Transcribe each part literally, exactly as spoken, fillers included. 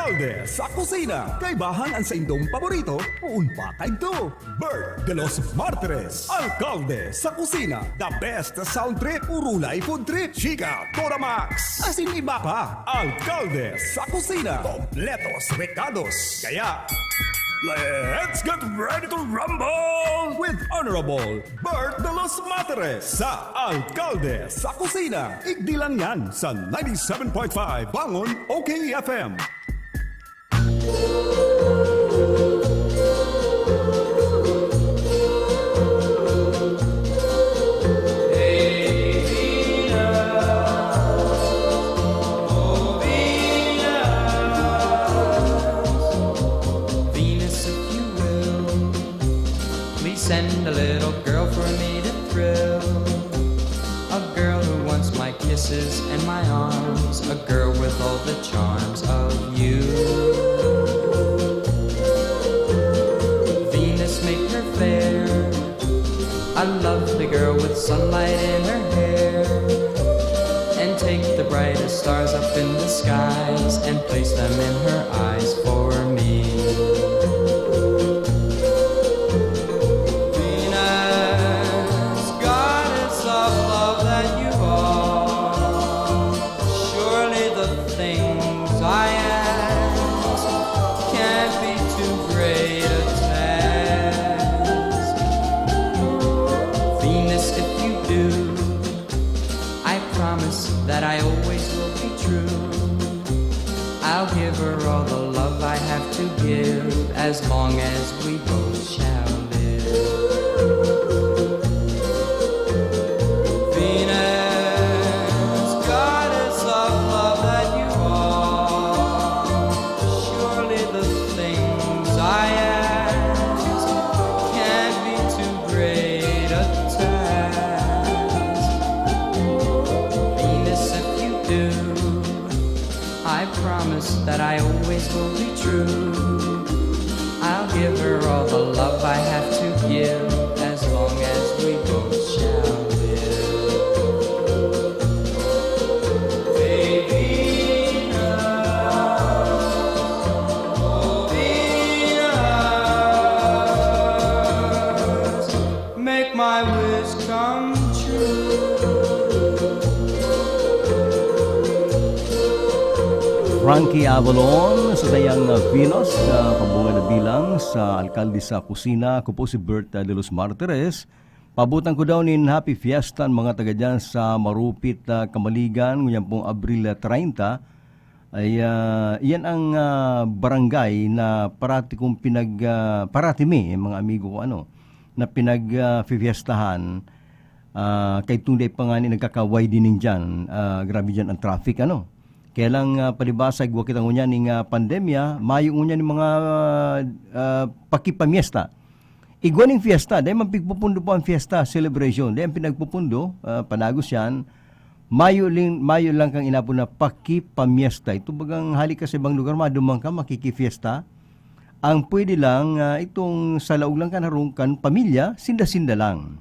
Alcalde sa Kusina. Kaibahan an saindong paborito, poon pa kaidto. Bert de los Martires, Alcalde sa Kusina. The best sound trip, Urulay food trip, Chika, Toramax, asin iba pa. Alcalde sa Kusina. Kompletos rekados. Kaya, let's get ready to rumble with Honorable Bert de los Martires sa Alcalde sa Kusina. Igdi lang yan sa ninety-seven point five Bangon O K F M. Venus, if you will, please send a little girl for me to thrill. A girl who wants my kisses and my arms. A girl with all the charms of you. Venus, make her fair. A lovely girl with sunlight in her hair. And take the brightest stars up in the skies and place them in her eyes for me. Venus, goddess of love that you are, surely the things I ask can't be too great a task. Venus, if you do, I promise that I always will be true. I'll give her all the love I have to give as long as we both shall live. Venus, goddess of love that you are, surely the things I ask can't be too great a task. Venus, if you do, I promise that I always will be true. I'll give her all the love I have to give as long as we both shall live. Hey, Venus, oh, Venus, make my wish come true. Frankie Avalon sa sayang, ah, Venus, ah, pabunga na bilang sa alkalde sa kusina. Ako po si Bert, ah, de los Martires. Paabotan ko daw nin Happy Fiesta an mga taga diyan sa Marupit, ah, Camaligan, ngunyan pong Abril, ah, treinta. Ay, ah, iyan ang, ah, barangay na parati kong pinag-, ah, parati mi, mga amigo ko, ano, na pinag, ah, fifiestahan, ah, kay tunday pa ngani nagkakaway din nin diyan. Ah, grabe diyan ang traffic, ano. Kaya lang, ah, palibasa, igwa kita ngunyan ning, ah, pandemya, mayo ngunyan ning mga, ah, pakipamiesta. Igwa ning fiesta, dai man pigpupundo po ang fiesta, celebration. Dai ang pinagpupundo, ah, padagos yan. Mayo ling-, mayo lang kang inapod na pakipamiesta. Ito bagang hali ka sa ibang lugar, maduman ka, makikifiesta. Ang pwede lang, ah, itong sa laog lang kan harong kan pamilya, sinda-sinda lang.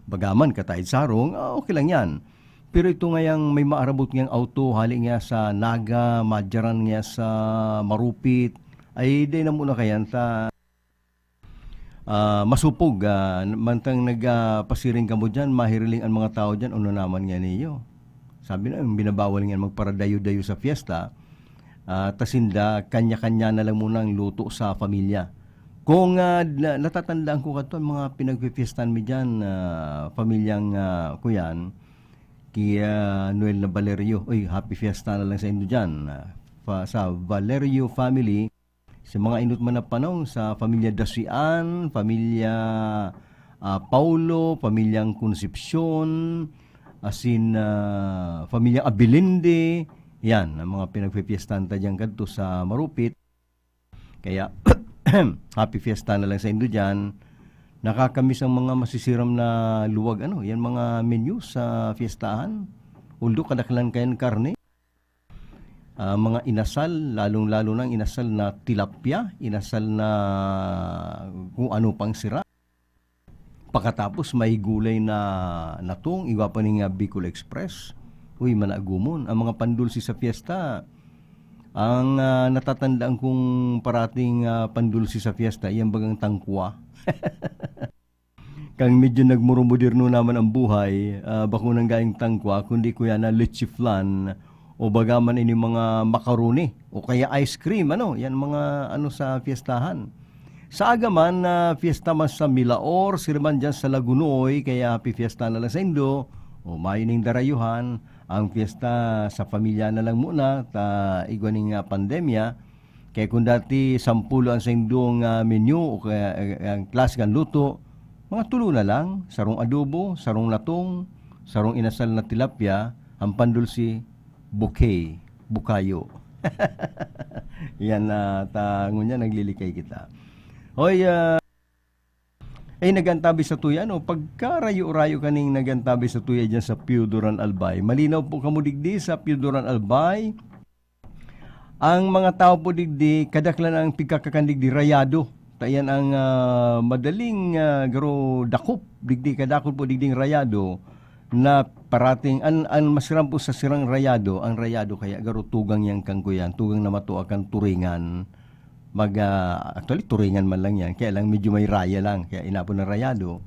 Bagaman kataid sa harong, ah, okay lang yan. Pero ito ngayang may maarabot ngayang auto, hali nga sa Naga, madyaran nga sa Marupit, ay dai na muna kayan ta, ah, masupog, ah, mantang nag, ah, pasiring kamo diyan, mahiriling an mga tao diyan, ano naman nga niyo? Sabi na, yung binabawal nga magparadayo-dayo sa fiesta, ah, ta sinda, kanya-kanya na lang muna ang luto sa pamilya. Kung, ah, na-, natatandaan ko kato, ang mga pinagpipiestahan mi diyan, ah, pamilyang, ah, kuyan, ki, ah, Noel na Valerio. Uy, happy fiesta na lang sa inyo diyan, ah, pa, sa Valerio family. Sa mga inot man na panahon, sa pamilya Dasian, pamilya, ah, Paulo, pamilyang Concepcion, asin, ah, pamilyang Abilinde. Yan, ang mga pinagpipiestahan ta diyan kadto sa Marupit. Kaya, happy fiesta na lang sa indo diyan. Nakakamiss ang mga masisiram na luwag, ano, yan mga menu sa fiestahan. Although kadaklan kayan karne. Ah, mga inasal, lalong-lalo na ang inasal na tilapia, inasal na kung ano pang sira. Pakatapos may gulay na natong, igwa pa ning, ah, Bicol Express. Uy, managumon. Ang mga pandulsi sa fiesta, Ang, ah, natatandaan kong parating, ah, pandulsi sa fiesta, iyan bagang tangkwa. Kan medyo nagmurumoderno naman ang buhay, ah, bako nang gaing tangkwa, kundi kuya na leche flan o baga man ini mga macaroni o kaya ice cream, ano, yan mga ano sa fiestahan. Sa aga man, ah, fiesta man sa Milaor, sila man dyan sa Lagunoy, kaya happy fiesta na lang sa indo. O, mayo ning darayuhan, ang fiesta sa pamilya na lang muna, ta igwa ning, ah, pandemya. Kaya kung dati sampulo ang saindong, ah, menu o kaya, eh, ang klase kan luto, mga tulo na lang, sarong adobo, sarong latong, sarong inasal na tilapia, ang pandulsi, bouquet, bukayo. Yan, ah, ta ngunyan naglilikay kita. Hoy, ah, eh, nagantabi sa tuya, no? Pagkarayo-rayo kaning nagantabi sa tuya dyan sa Piyudoran Albay. Malinaw po kamo digdi sa Piyudoran Albay. Ang mga tao po digdi, kadaklan ang pigkakakan digdi, rayado. Ta iyan ang, ah, madaling, ah, garo dakop digdi, kadakop po digding rayado na parating, an, an masiram po sa sirang rayado, ang rayado kaya garo tugang yan kan kuyan, tugang na matua kan turingan. Mag, ah, actually, turingan man lang yan, kaya lang medyo may raya lang, kaya inapon na rayado.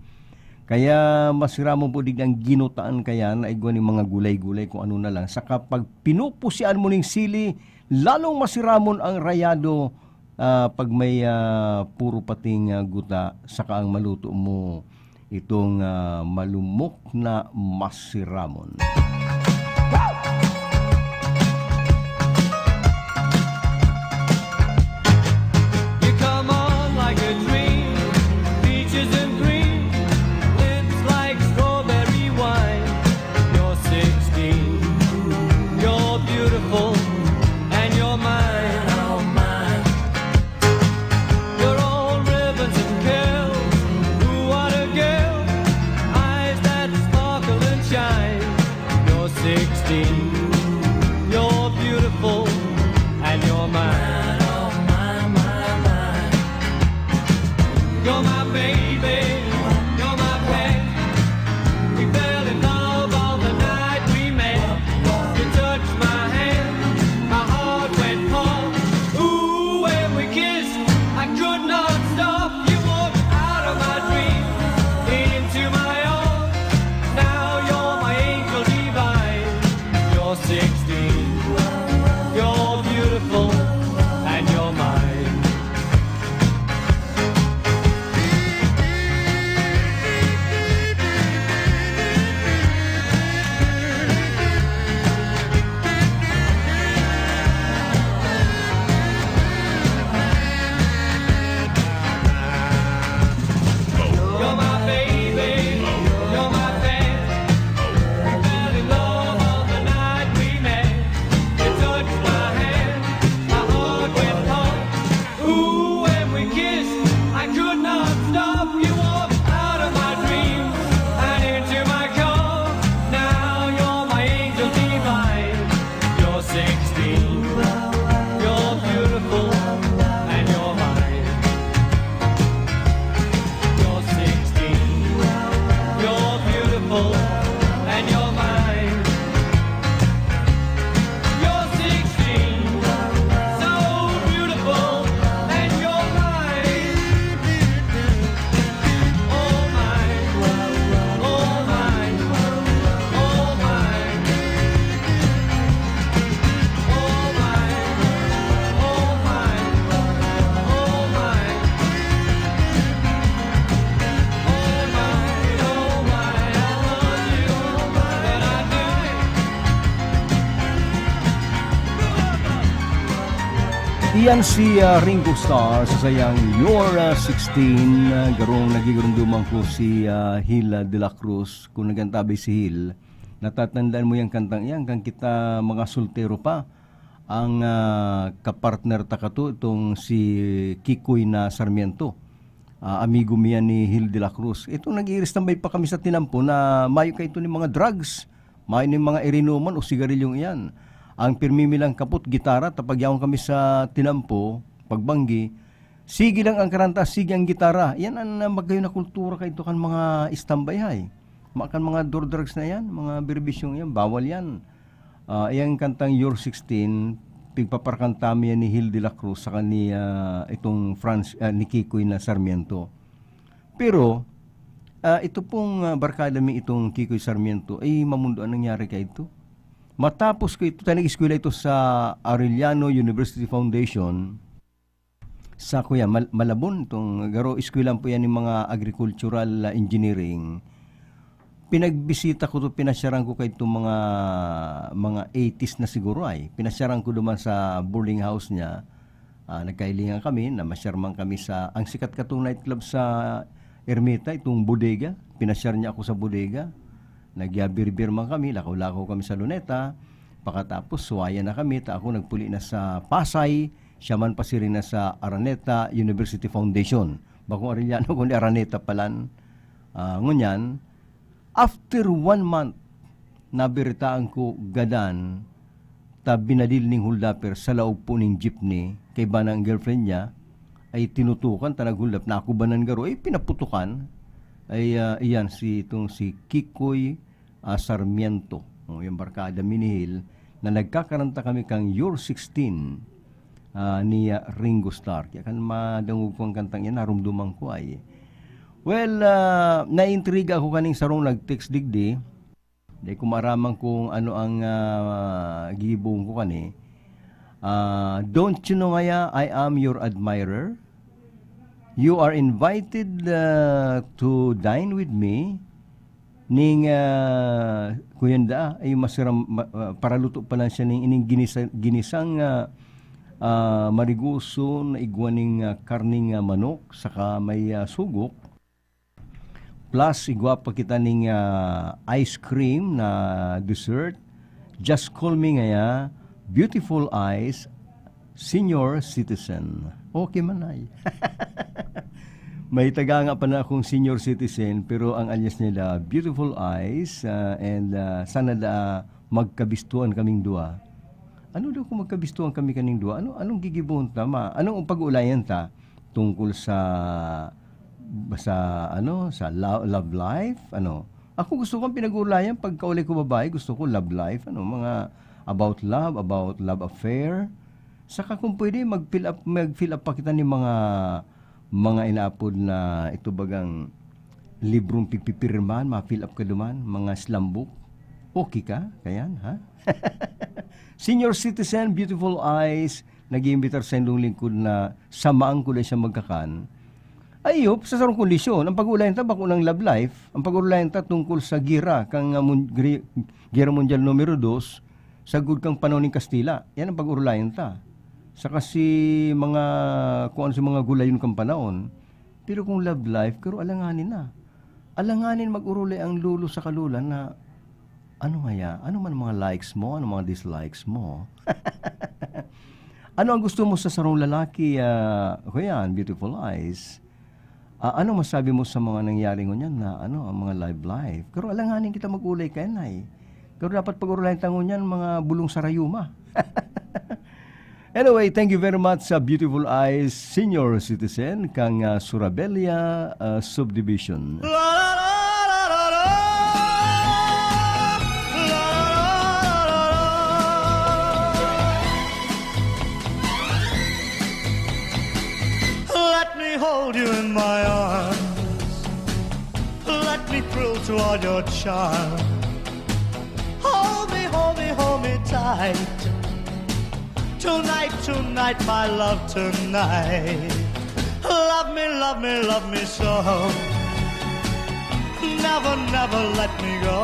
Kaya masiramon po digdi ang ginutaan kaya na igwa ning mga gulay-gulay, kung ano na lang. Saka pag pinupusian mo ning sili, lalong masiramon ang rayado, ah, pag may, ah, puro pating, ah, guta, saka ang maluto mo itong, ah, malumok na masiramon. You come on like a dream, peaches and cream, lips like strawberry wine. You're sixteen, you're beautiful, and you're mine. You're all ribbons and curls. Ooh, what a girl. Eyes that sparkle and shine. You're sixteen. You're beautiful. And you're mine. Oh, my, my, my. You're my baby. You're my pet. We fell in love on the night we met. You touched my hand. My heart went pop. Ooh, when we kissed, I could not stop. You walked out of my dreams into my arms. Now you're my angel divine. You're sixteen. You're beautiful. And you're mine. You're my baby, you're my pet. Fell in love on the night we met. You touched my hand, my heart went pop. Ooh, when we kissed, I could not stop. You walked out of my dreams and into my car. Now you're my angel divine. You're sixteen. You're beautiful and you're mine. You're sixteen. You're beautiful and you're mine. You're sixteen, so beautiful, and you're mine. Oh, mine, oh, mine, oh, mine. Oh, mine, oh, mine, oh, mine. Iyan si, ah, Ringo Starr sa sayang You're, ah, sixteen, ah, garong nagigurumduman ko si, ah, Hil, ah, de la Cruz. Kung nagantabi si Hil, natatandaan mo yang kantang iyan, kan kita mga soltero pa. Ang, ah, kapartner ta kato, itong si Kikoy na Sarmiento. Ah, amigo mi yan ni Hil de la Cruz. Itong nag-iiristambay pa kami sa tinampo na mayo kaito ni mga drugs, mayo ni mga irinuman o sigarilyong iyan. Ang pirmi mi lang kapot, gitara, ta pag yaon kami sa tinampo, pagbanggi, sige lang ang karanta, sige ang gitara. Yan ang, ah, magayon na kultura kaito kan mga istambay, hay. Ma-, kan mga durdrugs na yan, mga birbisyong yan, bawal yan. Ah, iyang kantang You're sixteen, Pigpaparakanta mi yan ni Hil de la Cruz saka ni, ah, itong Franz, ah, ni Kikiy na Sarmiento. Pero, ah, ito pong, ah, barkada mi itong Kikiy Sarmiento, ay mamundo ang nangyari kaidto. Matapos ko ito, tayo nag-eskwela ito sa Arellano University Foundation. Sa kuya, Mal-, Malabon, itong garo, eskwelahan po yan ng mga agricultural, ah, engineering. Pinagbisita ko to, pinasyaran ko kay itong mga, mga eighties na siguro ay. Pinasyaran ko duman sa boarding house niya. Ah, nagkahilingan kami, namasyar man kami sa, ang sikat katong nightclub sa Ermita, itong Bodega. Pinasyar niya ako sa Bodega. Nagyabir-bir man kami, lakaw-lakaw kami sa Luneta. Pakatapos, suwaya na kami, ta ako nagpuli na sa Pasay, siya man pasiring na sa Araneta University Foundation. Bakong Arellano, kundi Araneta palan. Ah, ngunyan, after one month, nabiritaan ko gadan ta binadil ning holdaper sa laog po ning jeepney kaiba ng girlfriend niya, ay tinutukan ta nag-hold up, nakubanan garo, ay pinaputukan. Ay, ah, iyan si, itong si Kikiy, ah, Sarmiento. O, yung barkada mi ni Hil, na nagkakaranta kami kang You're sixteen, ah, ni, ah, Ringo Starr. Kaya kan madangog ko ang kantang yan, narumduman ko ay. Well, ah, naintriga ako kaning sarong nag-text digdi. Di ko maaraman kung ano ang, ah, gigibohon ko kani. Ah, "Don't you know ngaya I am your admirer? You are invited, ah, to dine with me." Ning, ah, kuyan da, ay masiram-, ma-, ah, paraluto pa lang siya ning ining ginisa-, ginisang, ah, ah, marigoso na igwa ning, ah, karning, ah, manok saka may, ah, sugok. Plus, igwa pa kita ning, ah, ice cream na dessert. Just call me ngaya, Beautiful Eyes, Senior Citizen. Okay man ay. May taga nga pa na akong senior citizen, pero ang alias nila, Beautiful Eyes, ah, and, ah, sana da magkabistuhan kaming duwa. Ano daw kung magkabistuhan kami kaning duwa? Ano, anong gigibohon ta, ma? Anong pag-uulayan ta? Tungkol sa, sa ano, sa lo-, love life? Ano? Ako gusto kong pinag-uulayan pagkaulay ko babae, gusto ko love life, ano, mga about love, about love affair. Saka kung pwede, mag-fill up, mag-fill up pa kita ni mga, mga inaapod na ito bagang librong pipipirmahan, ma-fill up ka duman, mga slam book. Okay ka? Kayan, ha? Senior citizen, beautiful eyes, nag-iimbitar sa indong lingkod na samaan ko na siya magkakan. Ay, iyo, sa sarong kondisyon, ang pag-uulayan ta, bako ng love life, ang pag-uulayan ta tungkol sa gira, kang, ah, mun-, gri-, Gera Mundial numero dos, sagkod kang panahon ning Kastila. Yan ang pag-urulayan ta. Saka si mga, kung ano si mga gulayon kang panahon. Pero kung love life, pero alanganin na. Alanganin mag-urulay ang lolo sa kalula na, "Ano ngaya? Ano man ang mga likes mo? Ano mga dislikes mo?" Ano ang gusto mo sa sarong lalaki, ah, kuya, beautiful eyes? Ah, ano masabi mo sa mga nangyari ngunyan na, ano, ang mga love life? Pero alanganin kita mag-ulay kayan, ay. Pero dapat pag-urulayan ta ngunyan, mga bulong sa rayuma. Anyway, thank you very much sa Beautiful Eyes Senior Citizen kang, ah, Surabella, ah, Subdivision. Let me hold you in my arms. Let me thrill to all your charm. Hold me, hold me, hold me tight. Tonight, tonight, my love, tonight. Love me, love me, love me so. Never, never let me go.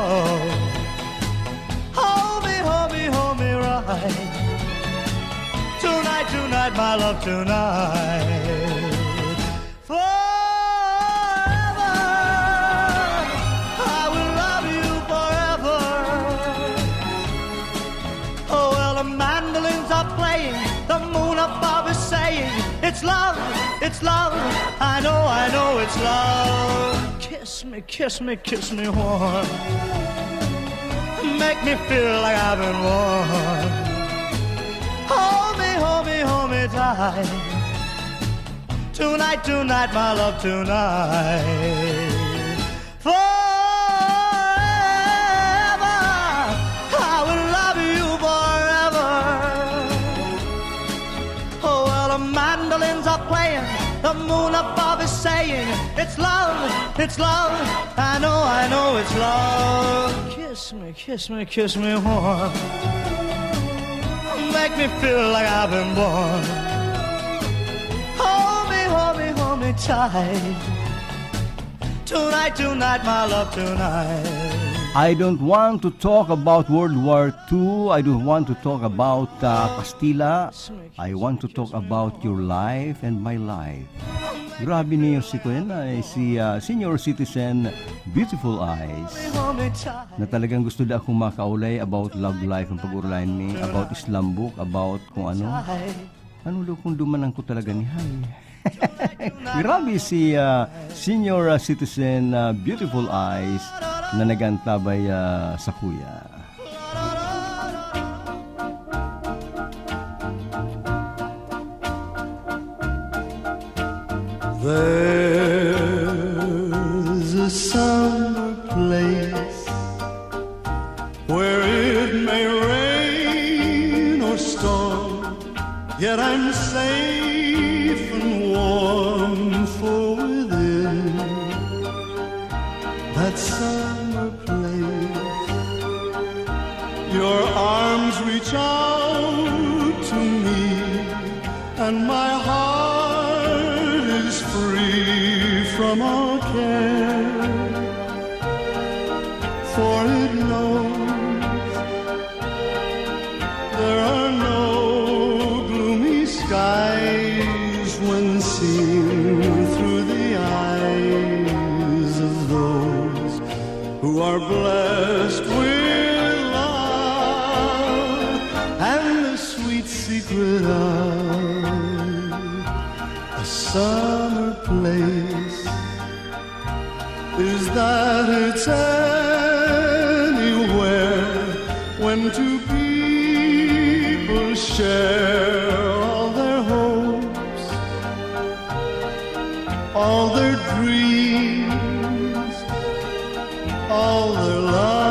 Hold me, hold me, hold me right. Tonight, tonight, my love, tonight. Forever, I will love you forever. Oh, well, the mandolins are playing, the moon above is saying, "It's love, it's love, I know, I know it's love." Kiss me, kiss me, kiss me warm. Make me feel like I've been warm. Hold me, hold me, hold me tight. Tonight, tonight, my love, tonight. Forever, I will love you forever. The mandolins are playing, the moon above is saying, "It's love, it's love, I know, I know it's love." Kiss me, kiss me, kiss me warm. Make me feel like I've been born. Hold me, hold me, hold me tight. Tonight, tonight, my love, tonight. I don't want to talk about World War Two. I don't want to talk about uh, Castilla. I want to talk about your life and my life. Grabe niyo si Kuya na, eh, si ah, senior citizen, Beautiful Eyes, na talagang gusto na akong makaulay about love life ang pag-urulayan mi, about Islam book, about kung ano. Ano daw kung dumanan ko talaga ni Hay? Grabe si ah, senior ah, citizen, ah, Beautiful Eyes na nagantabay ah, sa kuya. There's a summer place where it may rain or storm, yet I'm safe and warm, for within that summer place, your arms reach out to me, and my heart is free from all care, for it knows there are no gloomy skies when seen through the eyes of those who are blessed with love and the sweet secret of a summer place is that it's anywhere when two people share all their hopes, all their dreams, all their love.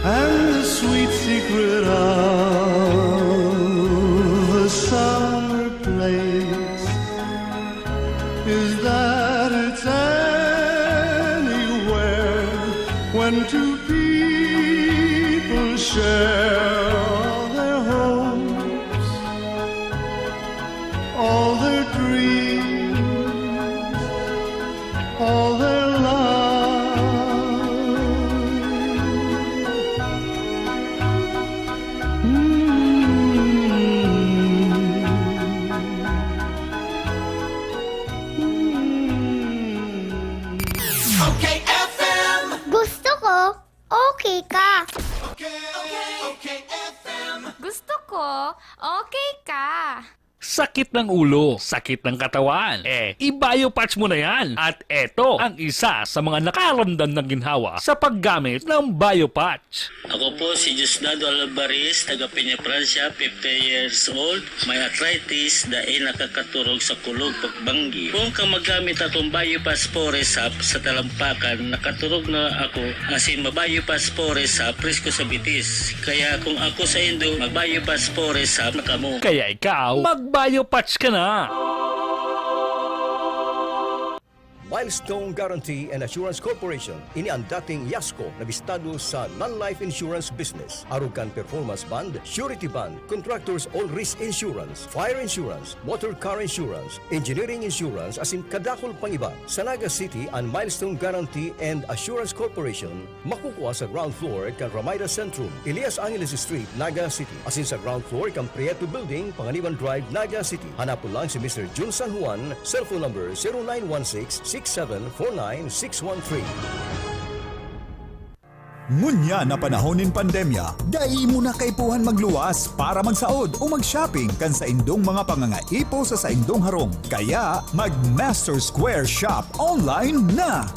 And the sweet secret of a summer place is that it's anywhere when two people share all their hopes, all their dreams, all their love. Mm. Mm. Okay F M. Gusto ko, okay ka. Okay, okay, okay F M. Gusto ko, okay ka. Sakit ng ulo, sakit ng katawan. Eh, i-Biopatch mo na yan. At eto ang isa sa mga nakaramdam ng ginhawa sa paggamit ng Biopatch. Ako po si Diosdado Alvarez, taga Peña, Francia, fifty years old. May arthritis, dai nakakaturog sa kulog pagbanggi. Poon kang maggamit atong Biopatch Forest Sap sa talampakan, nakaturog na ako, asin ma-Biopatch Forest Sap presko sa bitis. Kaya kung ako saindo, mag-Biopatch Forest Sap na kamo. Kaya ikaw, mag-Biopatch ka na! Milestone Guarantee and Assurance Corporation, ini ang dating Yasco na bistado sa non-life insurance business. Arog kan performance bond, surety bond, contractors all risk insurance, fire insurance, motor car insurance, engineering insurance, asin kadakul pang iba. Sa Naga City, an Milestone Guarantee and Assurance Corporation makukua sa ground floor kan Ramada Centrum, Elias Angeles Street, Naga City, asin sa ground floor kan Prieto Building, Panganiban Drive, Naga City. Hanapon lang si Mister Jun San Juan, cellphone number zero nine one six six seven four nine six one three. Ngunyan na panahon nin pandemya, dai mo na kaipuhan magluwas para magsaod o mag-shopping kan saindong mga pangangaipo sa saindong harong. Kaya, mag-Master Square Shop online na!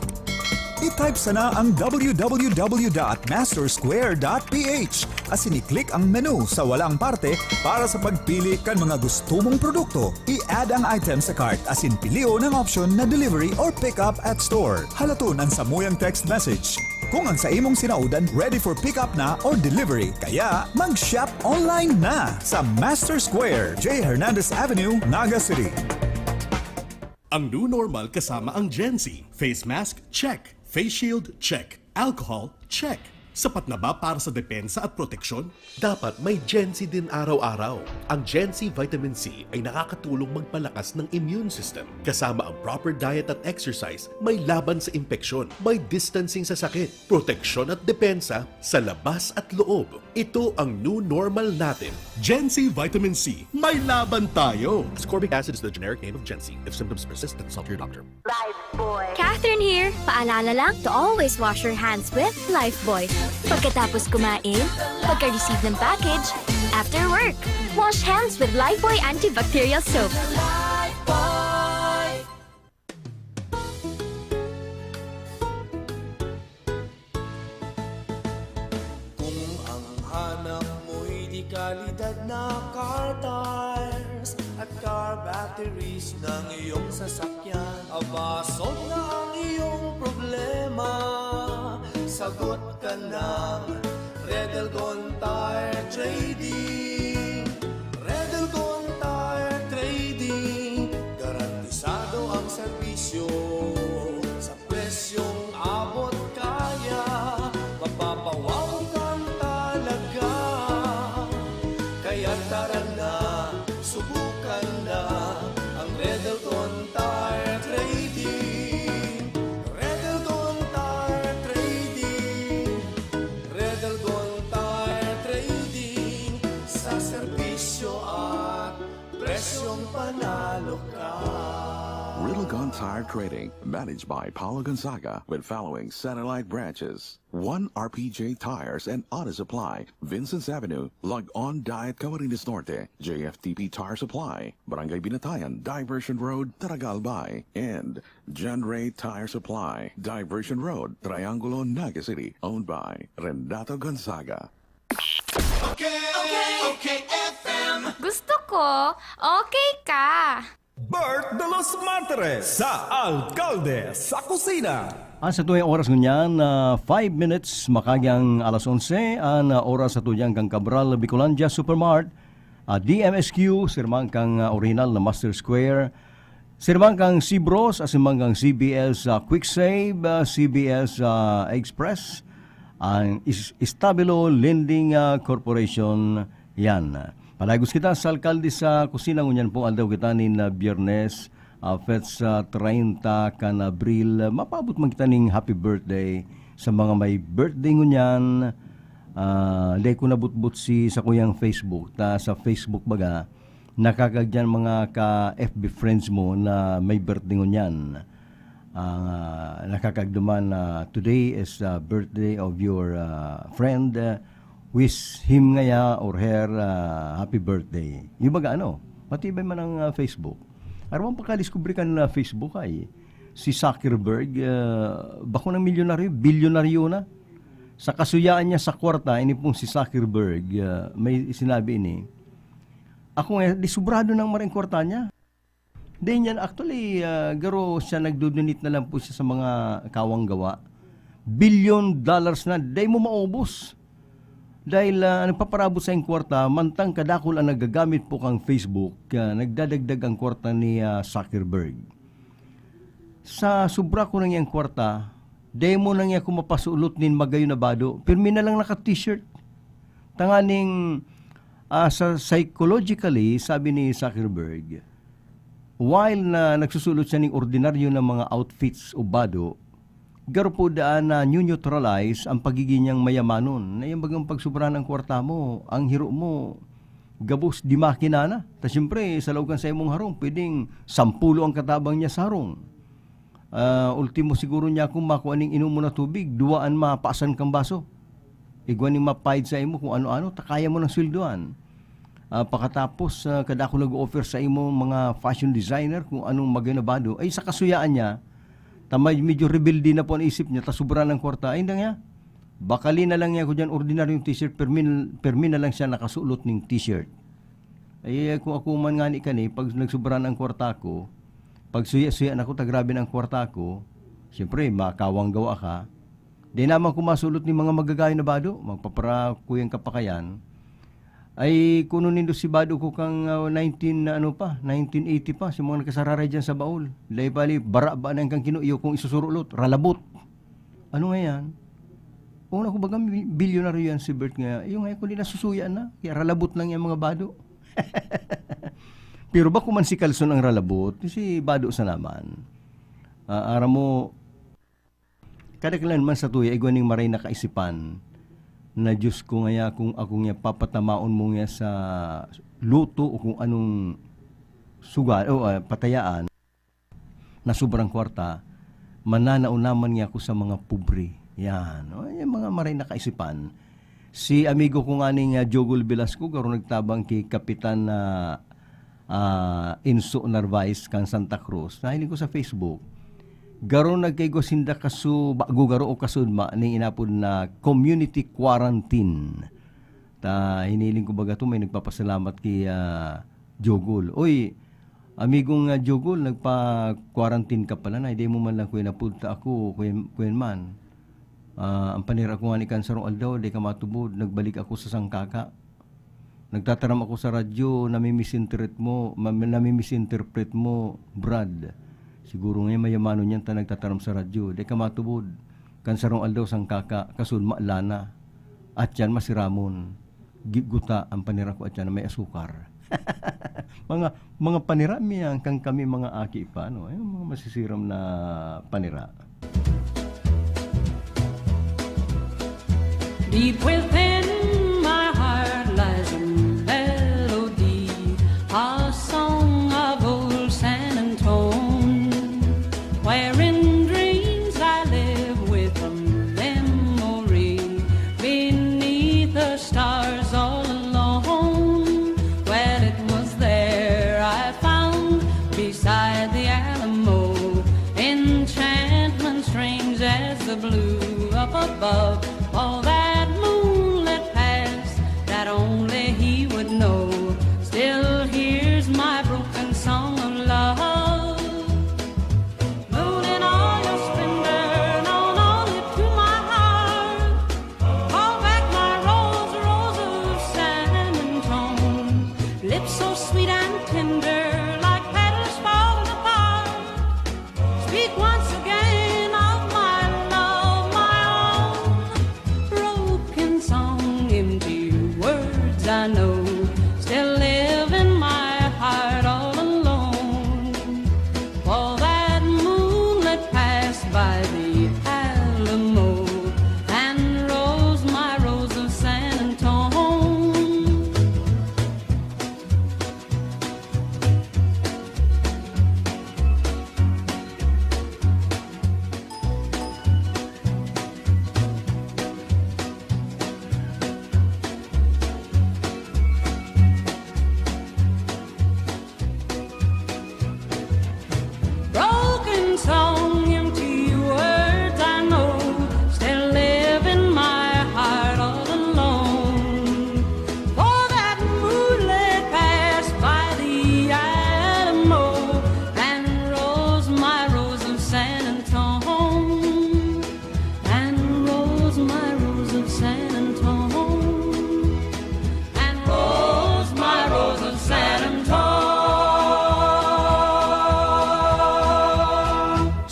I-type sana ang w w w dot master square dot p h asin i-click ang menu sa walang parte para sa pagpili kan mga gusto mong produkto. I-add ang item sa cart asin pilion ang option na delivery or pick up at store. Halaton an samuyang text message kung ang sa imong sinaodan ready for pick up na or delivery. Kaya mag-shop online na sa Master Square, J Hernandez Avenue, Naga City. Ang new normal kasama ang Gen Z. Face mask, check. Face shield, check. Alcohol, check. Sapat na ba para sa depensa at proteksyon? Dapat may Gen Z din araw-araw. Ang Gen Z Vitamin C ay nakakatulong magpalakas ng immune system. Kasama ang proper diet at exercise, may laban sa impeksyon, may distancing sa sakit, proteksyon at depensa sa labas at loob. Ito ang new normal natin. Gen Z Vitamin C, may laban tayo! Ascorbic acid is the generic name of Gen Z. If symptoms persist, then consult your doctor. Catherine here. Paalala lang to always wash your hands with Lifebuoy. Pagkatapos kumain, pagka-receive ng package, after work. Wash hands with Lifebuoy antibacterial soap. Kung ang hanap mo'y de kalidad na car tires at car batteries ng iyong sasakyan, abasog na ang iyong problema. Sagot ka ng Red Elgon Tire Trading. Red Elgon Tire Trading. Garantisado ang serbisyo sa presyong abot kaya. Mapapawaw kang talaga. Kaya tara na, subukan na ang Red Elgon Tire Trading. Red Elgon Tire Trading. Red Elgon Tire Trading. Sa serbisyo at presyong panalo ka. Riddlegon Tire Trading, managed by Paulo Gonzaga, with following satellite branches: one R P J Tires and Auto Supply, Vincent's Avenue, Log-On Diet, Camarines Norte; J F T P Tire Supply, Barangay Binatayan, Diversion Road, Taragal Bay; and John Ray Tire Supply, Diversion Road, Triangulo, Naga City, owned by Renato Gonzaga. Okay, okay, okay, F M. Gusto ko, okay ka. Bert de los Martires sa Alkalde sa Kusina. An satuyang oras ngunyan, ah, five minutes makagyang alas onse, an, ah, oras sa tuyang kan Cabral Bicolandia Supermart, ah, D M S Q, sirmang kang, ah, orihinal na Master Square, sirmang kang Cebros, asin man kang C B S, ah, Quick Save, ah, C B S, ah, Express, ang Is-, Estabilo Lending, ah, Corporation, yan. Palagos kita sa Alkalde sa Kusina, ngunyan pong aldaw kita nin, ah, Biyernes, ah, petsa treinta kan Abril. Mapaabot man kita ning happy birthday sa mga may birthday ngunyan. Ah, dai ko nabutbut si sakuyang Facebook. Ta sa Facebook baga, nakakagyan mga ka-F B friends mo na may birthday ngunyan. Ah, nakakagduman na today is, ah, birthday of your, ah, friend. Ah, wish him ngaya or her, ah, happy birthday. Yung baga ano, matibay man ang, ah, Facebook. Aram mo, pagkadiskubre kan, ah, Facebook ay, si Zuckerberg, ah, bako ng milyonaryo, bilyonaryo na. Sa kasuyaan niya sa kwarta, ini pong si Zuckerberg, ah, may sinabi ini, "Ako nga, di sobrado ng maring kwarta niya." Di niyan, actually, ah, garo siya nagdodonate na lang po siya sa mga kawang gawa. Billion dollars na, dai mo maubos. Dahil, ah, nagpaparabot sa iyang kwarta, mantang kadakul ang nagagamit po kang Facebook, ah, nagdadagdag ang kwarta ni, ah, Zuckerberg. Sa sobra ko nang iyang kwarta, dai mo nang iya ko mapasulot nin magayon na bado. Pirmi na lang naka-t-shirt. Tanganing, ah, sa psychologically, sabi ni Zuckerberg, while na nagsusulot siya ning ordinaryo na mga outfits o bado, garo po daan na neutralize ang pagiging niyang mayamanon. Na yung bagang pagsobrahan ang kwarta mo, ang hiro mo, gabos di makina na. Ta siyempre, sa laog kan sa imong harong, pwedeng sampulo ang katabang niya sa harong. Ah, ultimo siguro niya kung makua ning inom mo na tubig, duwa an mapasan kang baso. Igwa ning mapahid sa imo kung ano-ano, ta kaya mo nang sweldoan. Ah, pakatapos, ah, kadakul nag-o-offer sa imo mga fashion designer kung anong magayon na bado, ay sa kasuyaan niya, Ta may medyo rebelde na po an isip niya, ta sobra nang kwarta. Ay, hindi niya. Bakali na lang niya ako diyan, ordinaryong t-shirt, permi, permi na lang siya nakasulot ning t-shirt. Ay, ako, ako man ngani kani, pag nagsobra na ang kwarta ko, pag suya-suya na ko, ta grabe na ang kwarta ko, siyempre, makawang gawa ka. Di naman ko masulot ni mga magagayon na bado, magpapara kuyang kapakayan. Ay, kuno nindo si bado ko kang, ah, nineteen na ano pa, nineteen eighty pa, si mga nakasararay diyan sa baol. Dai pali, bara ba na kang kinu-, iyo kung isusurulot, ralabot. Ano nga yan? Una ko baga, bi-, bilyonaryo yan si Bert nga, yung nga, kundi nasusuya na, kaya ralabot lang yung mga bado. Pero bako man si Kalson ang ralabot, si bado sa naman. Ah, aram mo, kada kailan man sa tuya, igwa ning maray na kaisipan, na Diyos ko ngaya, kung ako nga papatamaon mo nga sa luto o kung anong sugal, o, ah, patayaan, na sobrang kwarta, mananao naman nga ako sa mga pobre. Yan. O, yung mga maray na kaisipan. Si amigo ko nga ning, ah, Jogol Velasco, garo nagtabang ki Kapitan na, ah, Inso Narvaez kan Santa Cruz. Nahiling ko sa Facebook. Garo nagkaigwa sinda kasu-, bago garo o kasudma ning inapod na community quarantine. Ta hiniling ko baga to, may nagpapasalamat ki, ah, Jogol. Oy, amigong, ah, Jogol, nagpa-quarantine ka pala na, hindi mo man lang kuya napudta ako, kuya, kuya man. Ah, ang panira ko nga ni kan sarong aldaw, di ka matubod, nagbalik ako sa sangkaka. Nagtataram ako sa radyo, nami-misinterpret mo, ma-, nami-misinterpret mo, Brad. Siguro nga mayamanon yan ta nagtataram sa radyo, di ka matubod. Kan sarong aldaw, sangkaka, kasunma, lana. At yan, masiramon. Gi-, guta ang panira ko at yan na may asukar. Mga, mga panira mi yan, kan kami mga aki pa, no? Ayun, mga masisiram na panira. Deep within my heart lies a melody, a song of old San Antone, where in dreams I live with a memory beneath the stars all alone. Well, it was there I found, beside the Alamo, enchantment strange as the blue up above. All that moonlit past that only he would know. Still, here's my broken song of love. Moon in all your splendor, known only to my heart. Call back my rose, rose of San Antone. Lips so sweet and tender, like petals falling apart. Speak once again of my love, my own. Broken song, empty words I know, still live in my heart all alone. For that moonlit passed by the Alamo and rose, my rose of San Antone. Broken song, empty words I know, still live in my heart all alone. For that moonlit passed by the Alamo and rose, my rose of San Antone. And rose, my rose of San Antone. And rose, my rose of San Antone.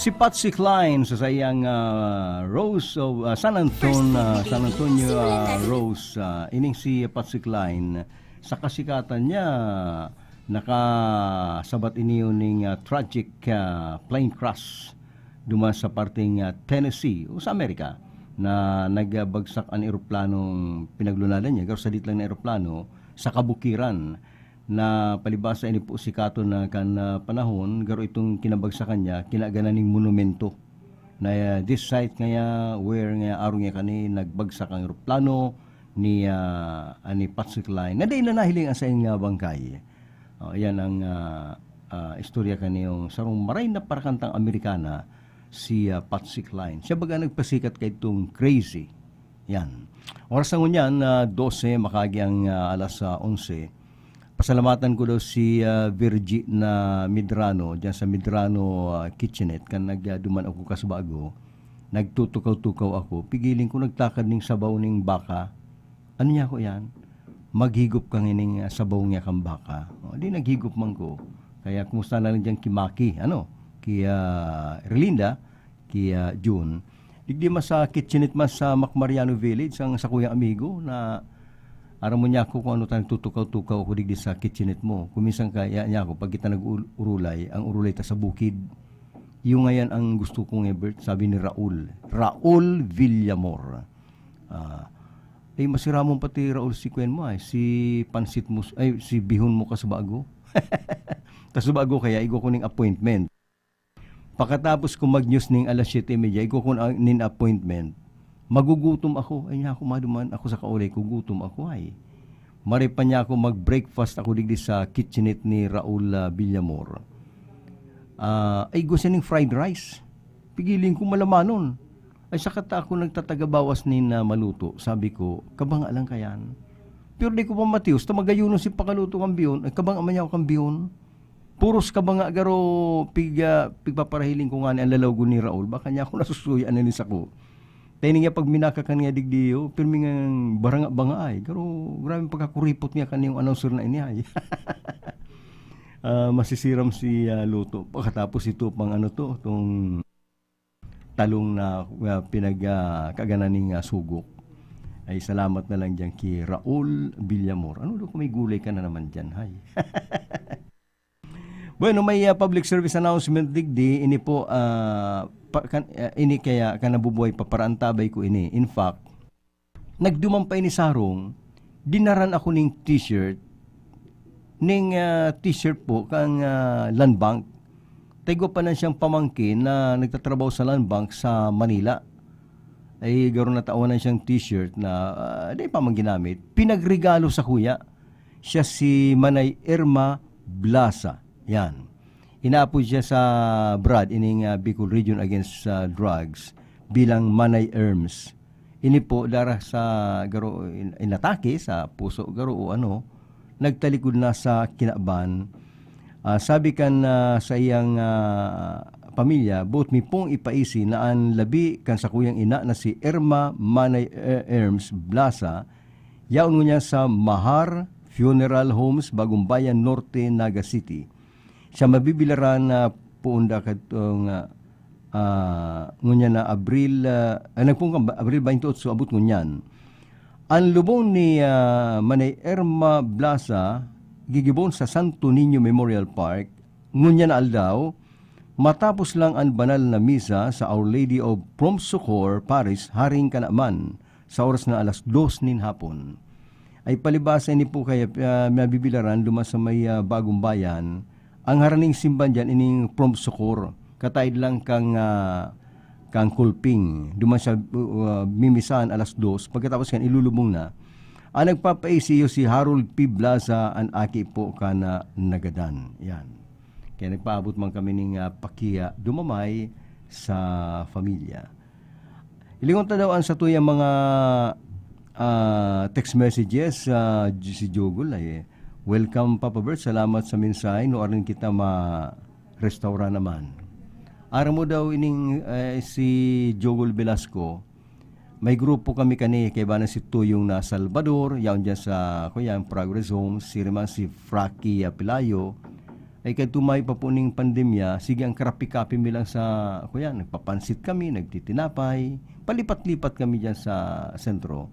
Si Patsy Cline sa saiyang, ah, Rose of, ah, San Anton-, ah, San Antonio, ah, Rose, ah, ining si Patsy Cline, sa kasikatan niya, nakasabat ini ning, ah, tragic, ah, plane crash duman sa parteng, ah, Tennessee o sa Amerika, na nagbagsak an eroplanong pinaglunadan niya, garo sadit lang na eroplano, sa kabukiran, na palibasa ini po sikaton na kan, ah, panahon, garo itong kinabagsakan niya, kinaganan ning monumento. Na, ah, this site ngaya, where ngaya, arog ngaya kani nagbagsak ang eroplano ni, ah, ni Patsy Cline, na dai na nahiling ang saiyang, ah, bangkay. Oh, yan ang, ah, ah, istorya kaniyong sarong maray na parakantang Amerikana si, ah, Patsy Cline. Siya baga nagpasikat kay itong Crazy. Yan. Oras na ngunyan, ah, dose, makagi ang, ah, alas, ah, onse. Pasalamatan ko daw si, ah, Virgie na Medrano, dyan sa Medrano, ah, Kitchenette. Kan nag, ah, duman ako kasbago, nagtutukaw-tukaw ako. Pigiling ko nagtakad ning sabaw ning baka. Ano niya ako yan? Maghigop ka ngining, ah, sabaw niya kang baka. O, di naghigop man ko. Kaya kumusta na lang dyan ki Maki, ano? Ki, ah, Erlinda, ki, ah, June. Digdi mas sa Kitchenette mas sa Macmariano Village, ang sakuyang amigo na aram mo niya ako kung ano tang tutukaw-tukaw ako digdi sa Kitchenette mo. Kuminsan kaya niya ako, pag kita nag-urulay, ang urulay ta sa bukid. Yung ngayon ang gusto kong ever, sabi ni Raul. Raul Villamor. Ah, ay, masiramon pati Raul si kwen mo ay, si pansit mo, ay, si bihon mo kasubago. Kasubago kaya igwa ko ning appointment. Pakatapos ko mag-news ning alas siyete y media, igwa ko na nin appointment. Magugutom ako. Ay, niya ako maduman. Ako sa kaulay ko, gutom ako ay. Mare pa niya ako mag-breakfast ako digdi sa kitchenette ni Raul, ah, Villamor. Ah, ay, gusto ning fried rice. Pigiling ko malamanon. Ay, saka ta ako nagtatagabawas nin, ah, maluto. Sabi ko, "Kabanga lang kayan." Pero di ko pa matios, ta magayuno si pakaluto kan biyon. Ay, kabanga man niya ako kan biyon. Puros kabanga garo, pig, ah, pigpaparahiling ko ngani ang lalawgon ni Raul. Baka niya ako nasusuya na ni sako. Taining niya pag minakakan niya digdiyo, pirmi nga baranga-banga ay. Garo, grabe ang pagkakuripot niya kan yung announcer na ini ay. Ah, masisiram si, ah, luto. Pagkatapos ito pang ano to, tong talong na, ah, pinag, ah, kaganan ning, ah, sugok. Ay, salamat na lang diyan ki Raul Villamor. Ano daw kung may gulay ka na naman diyan, hay? Bueno, may, ah, public service announcement digdi. Ini po, ah, pa-, kan-, ah, ini kaya ka nabubuhay pa para antabay ko ini. In fact, nagduman pa ini sarong, dinaran ako ning t-shirt, ning, ah, t-shirt po kang, ah, Land Bank. Taigwa pa na siyang pamangkin na nagtatrabaho sa Land Bank sa Manila. Ay, garo natawan na siyang t-shirt na, ah, di pa man ginamit. Pinagregalo sa kuya. Siya si Manay Irma Blasa. Yan. Inaapod siya sa brad ining, ah, Bicol Region Against, ah, Drugs bilang Manay Erms. Ini po dara sa garo-, in-, inatake sa puso, garo o ano, nagtalikod na sa kinaban. Ah, sabi kan, ah, sa iyang, ah, pamilya, boot mi pong ipaisi na an labi kan sakuyang ina na si Irma Manay, eh, Erms Blasa, yaon ngunyan sa Mahar Funeral Homes, Bagong Bayan Norte, Naga City. Sa mabibilaran na poon da kadtong, ah, ah, ngunyan na Abril, ah, ah, nagpungkang ba-, Abril twenty-eight, so abot ngunyan. Ang lubong ni, ah, Manay Irma Blasa, gigibon sa Santo Niño Memorial Park, ngunyan na aldaw, matapos lang ang banal na misa sa Our Lady of Prom Sucor Parish, Haring Kanaman, sa oras na alas dos nin hapon. Ay palibasa ini po kaya, ah, mabibilaran duman sa may, ah, Bagong Bayan, ang haraning simban diyan ining Prom Sucor, kataid lang kang, ah, kang Kulping, duman sa, uh, mimisahan alas dos, pagkatapos kan ilulubong na. Ang nagpapaisiyo si Harold P. Blaza, an aki po kan, ah, nagadan. Yan. Kaya nagpaabot man kami ning, ah, pakiya, dumamay sa pamilya. Ilingon ta daw ang satuyang mga, ah, text messages, ah, si Jogol ay, "Welcome, Papa Bert. Salamat sa mensahe. Nuarin kita ma-restaura naman." Aram mo daw ining, eh, si Jogol Velasco, may grupo kami kani, kaiba na si Tuyong na Salvador, yaon diyan sa, kuya, Progress Homes, si Riman, si Fraki Apilayo, ay kadto may pa po ning pandemya, sige, ang karapi-kapi mi lang sa, kuya, nagpapansit kami, nagtitinapay, palipat-lipat kami diyan sa sentro.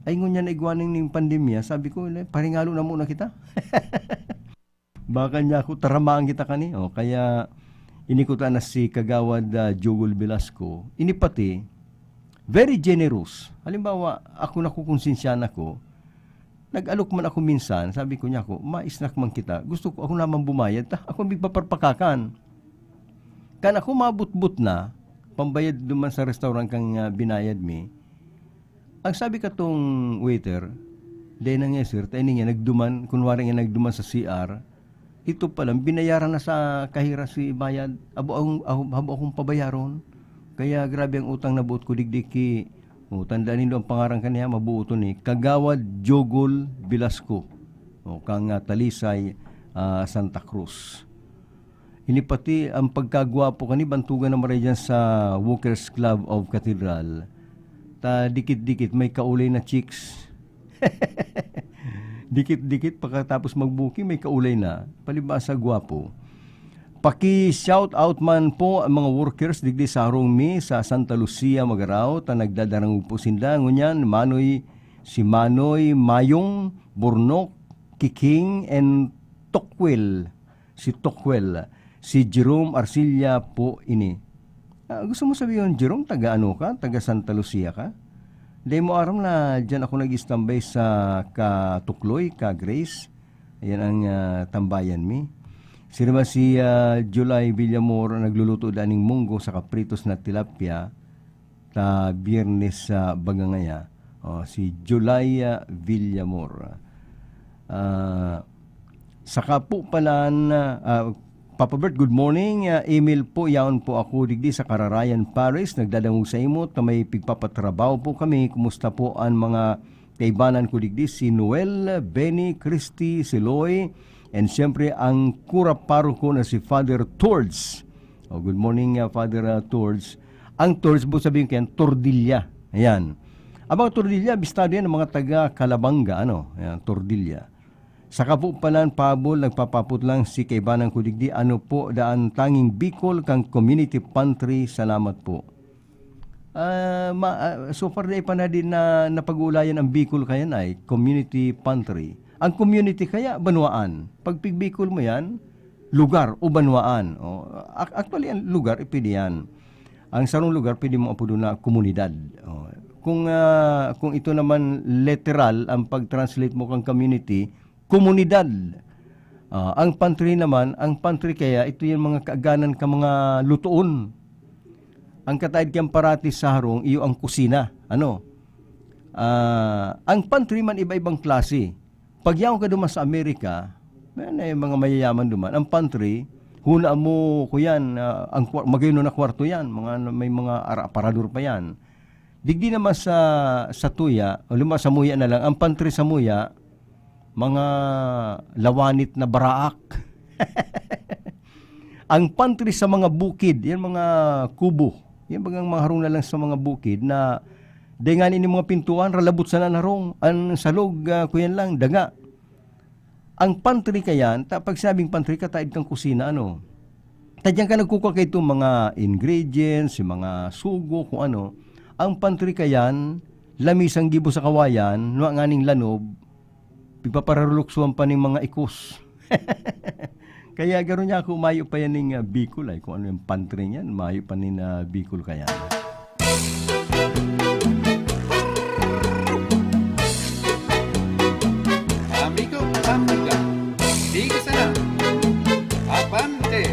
Ay, ngunyan na igwa ning, ning pandemya, sabi ko, "Le, paringalo na muna kita." Baka niya ako taramaan kita kani. O, kaya ini ko ta na si Kagawad, ah, Jogol Velasco. Ini pati, very generous. Halimbawa, ako nakukonsensyahan ako, nag-alok man ako minsan, sabi ko niya ako, "Ma-snack man kita. Gusto ko, ako naman bumayad. Ta, ako ang magpaparpakakan." Kan ako mabutbut na, pambayad duman sa restaurant kang, ah, binayad mi. Ang sabi katong waiter, "Dai na nga, sir, ta ini nga nagduman, kunwari nga nagduman sa C R, Ito pa lang, binayaran na sa kahira si bayad. Abo akong, abo, abo akong pabayaron. Kaya grabe ang utang na buot ko digdi ki, oh, tandaan nindo ang pangaran kaniya, mabuo to ni Kagawad Jogol Velasco. O, kang, ah, Talisay, ah, Santa Cruz. Ini pati ang pagkagwapo kani, bantugan na maray dyan sa Walkers Club of Cathedral. Ta dikit-dikit may kaulay na chicks. Dikit-dikit pagkatapos mag-booking, may kaulay na. Palibasa gwapo. Paki-shout out man po ang mga workers digdi sa harong mi sa Santa Lucia, Magarao, ta nagdadarangog po sinda. Ngunyan, Manoy, si Manoy Mayong, Burnok, Kiking, and Tokwil. Si Tokwil. Si Jerome Arcilla po ini. Ah, gusto mo sabihin, Jerome, taga ano ka? Taga Santa Lucia ka? Dai mo aram na diyan ako nag-istambay sa ka Tukloy, ka Grace? Ayan ang, ah, tambayan mi. Sino ba si, ah, July Villamor, nagluluto daning munggo sa kapritos na tilapia? Ta Biyernes sa baga ngaya. Oh, si July, ah, Villamor. Ah, saka po pala na, ah, Papa Bert, good morning. Ah, Emil po, yaon po ako digdi sa Kararayan Paris. Nagdadangog sa imo ta may pigpapatrabaho po kami. Kumusta po ang mga kaibanan ko digdi? Si Noel, Benny, Christy, si Loy, and siyempre ang kura paroko na si Father Towards. Oh, good morning, ah, Father, ah, Towards. Ang Towards, ibig sabihin ko yan, tordilya. Ayan. Ang mga tordilya, bistado yan ng mga taga Calabanga, ano? Ayan, tordilya. Saka po palan, Pabol, nagpapapot lang si kaibanan ko digdi, ano po, daan tanging Bicol kang community pantry, salamat po. Ah, ma-, ah, so far, dai pa na din na napag-uulayan ang Bicol kaya na ay community pantry. Ang community kaya, banwaan. Pag pig-Bicol mo yan, lugar o banwaan. O, ac-, actually, ang lugar, pwede yan. Ang sarong lugar, pwede mong apodon na komunidad. O, kung, ah, kung ito naman literal, ang pag-translate mo kang community, komunidad. Ah, ang pantry naman, ang pantry kaya, ito yung mga kaaganan ka mga lutoon. Ang kataid kang parati sa harong, iyo ang kusina. Ano? Ah, ang pantry man iba-ibang klase. Pag yaon ka duman sa Amerika, may, may mga mayayaman duman. Ang pantry, huna mo, kuyan, ah, ang kwar-, magayon na kwarto yan. Mga, may mga ara-, aparador pa yan. Digdi naman sa, sa tuya, o lima sa muya na lang, ang pantry sa muya, mga lawanit na baraak. Ang pantry sa mga bukid, yan mga kubo. Yan bagang mga harong na lang sa mga bukid na dai ngani nin mga pintuan, ralabot sana na harong. Ang salog, ah, kuyan lang, daga. Ang pantry kayan, ta-, pag sinabing pantry, kataid kang kusina, ano? Ta diyan ka nagkukua kaitong mga ingredients, yung mga sugo, kung ano. Ang pantry kayan, lamisang gibo sa kawayan, nuwa nganing lanob, pigpapararuluksuhan pa ning mga ikos. Kaya garo niya ako, mayo pa yan ning, ah, Bicol ay. Kung ano yung pantry niyan, mayo pa nin, ah, Bicol kaya. Amigo, amiga, sige sana. Apante.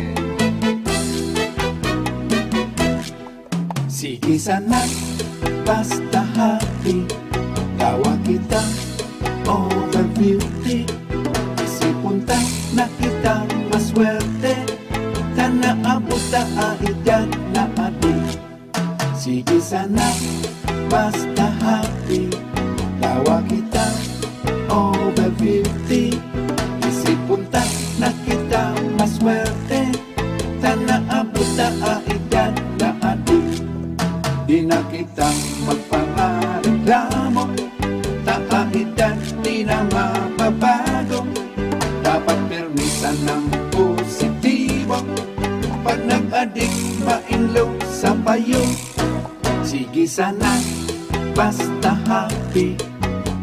Sige sana, basta happy. Tawa kita, over fifty. Isipon ta na kita maswerte. Ta naabot ta a edad na adi. Sige sana, basta happy. Tawa kita, over fifty. Isipon ta na kita maswerte. Ta naabot ta a edad na adi. Di na kita magpareklamo. Ta a edad di na mababago. Dapat pirmi sanang positibo. Pag nag-adik, mainlo sa payo. Sige sana, basta happy.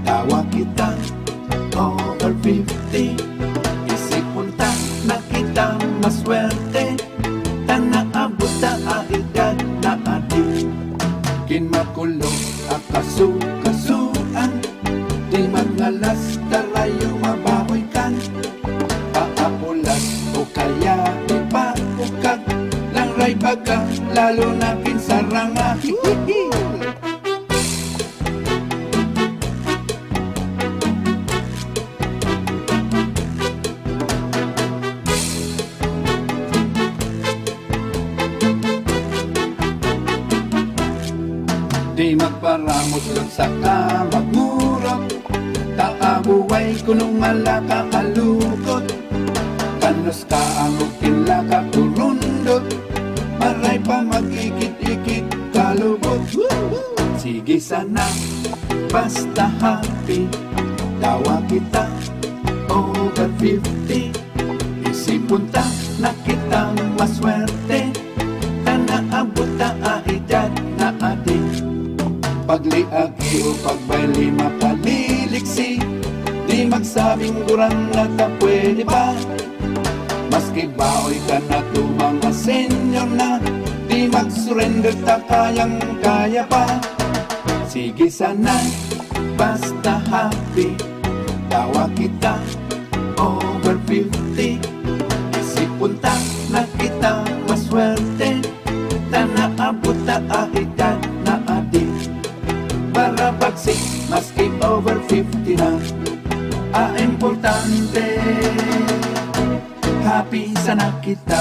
Tawa kita, over fifty. Isipon ta na kita maswerte. Ta naabot ta a edad na adi. Kin makulog a kasukasuan. Di mangalas, tarayo mabahoy kan. Paapulas o kaya di pa ukag. Langray baga, lalo na kin saranga. Hihihi! Ramot lang saka magmurot, ta abuway kunong malaka alukot. Kanos ka ang ukin laka turundot, maray pa magikit-ikit kalubot. Sige sana, basta happy, tawa kita over fifty. Isipon ta na kitang maswerte, ta naabot ta a edad na adi. Pagliagi o pagbayli makaliliksi, di magsabing gurang na ta pwede pa. Maski baoy ka na to mga senior na, di mag-surrender ta kayang-kaya pa. Sige sana, basta happy, tawa kita over fifty. Isipon ta na kita maswerte, ta naabot ta a edad na adi. Para pagsik maski over fifty na, a importante, happy sana kita.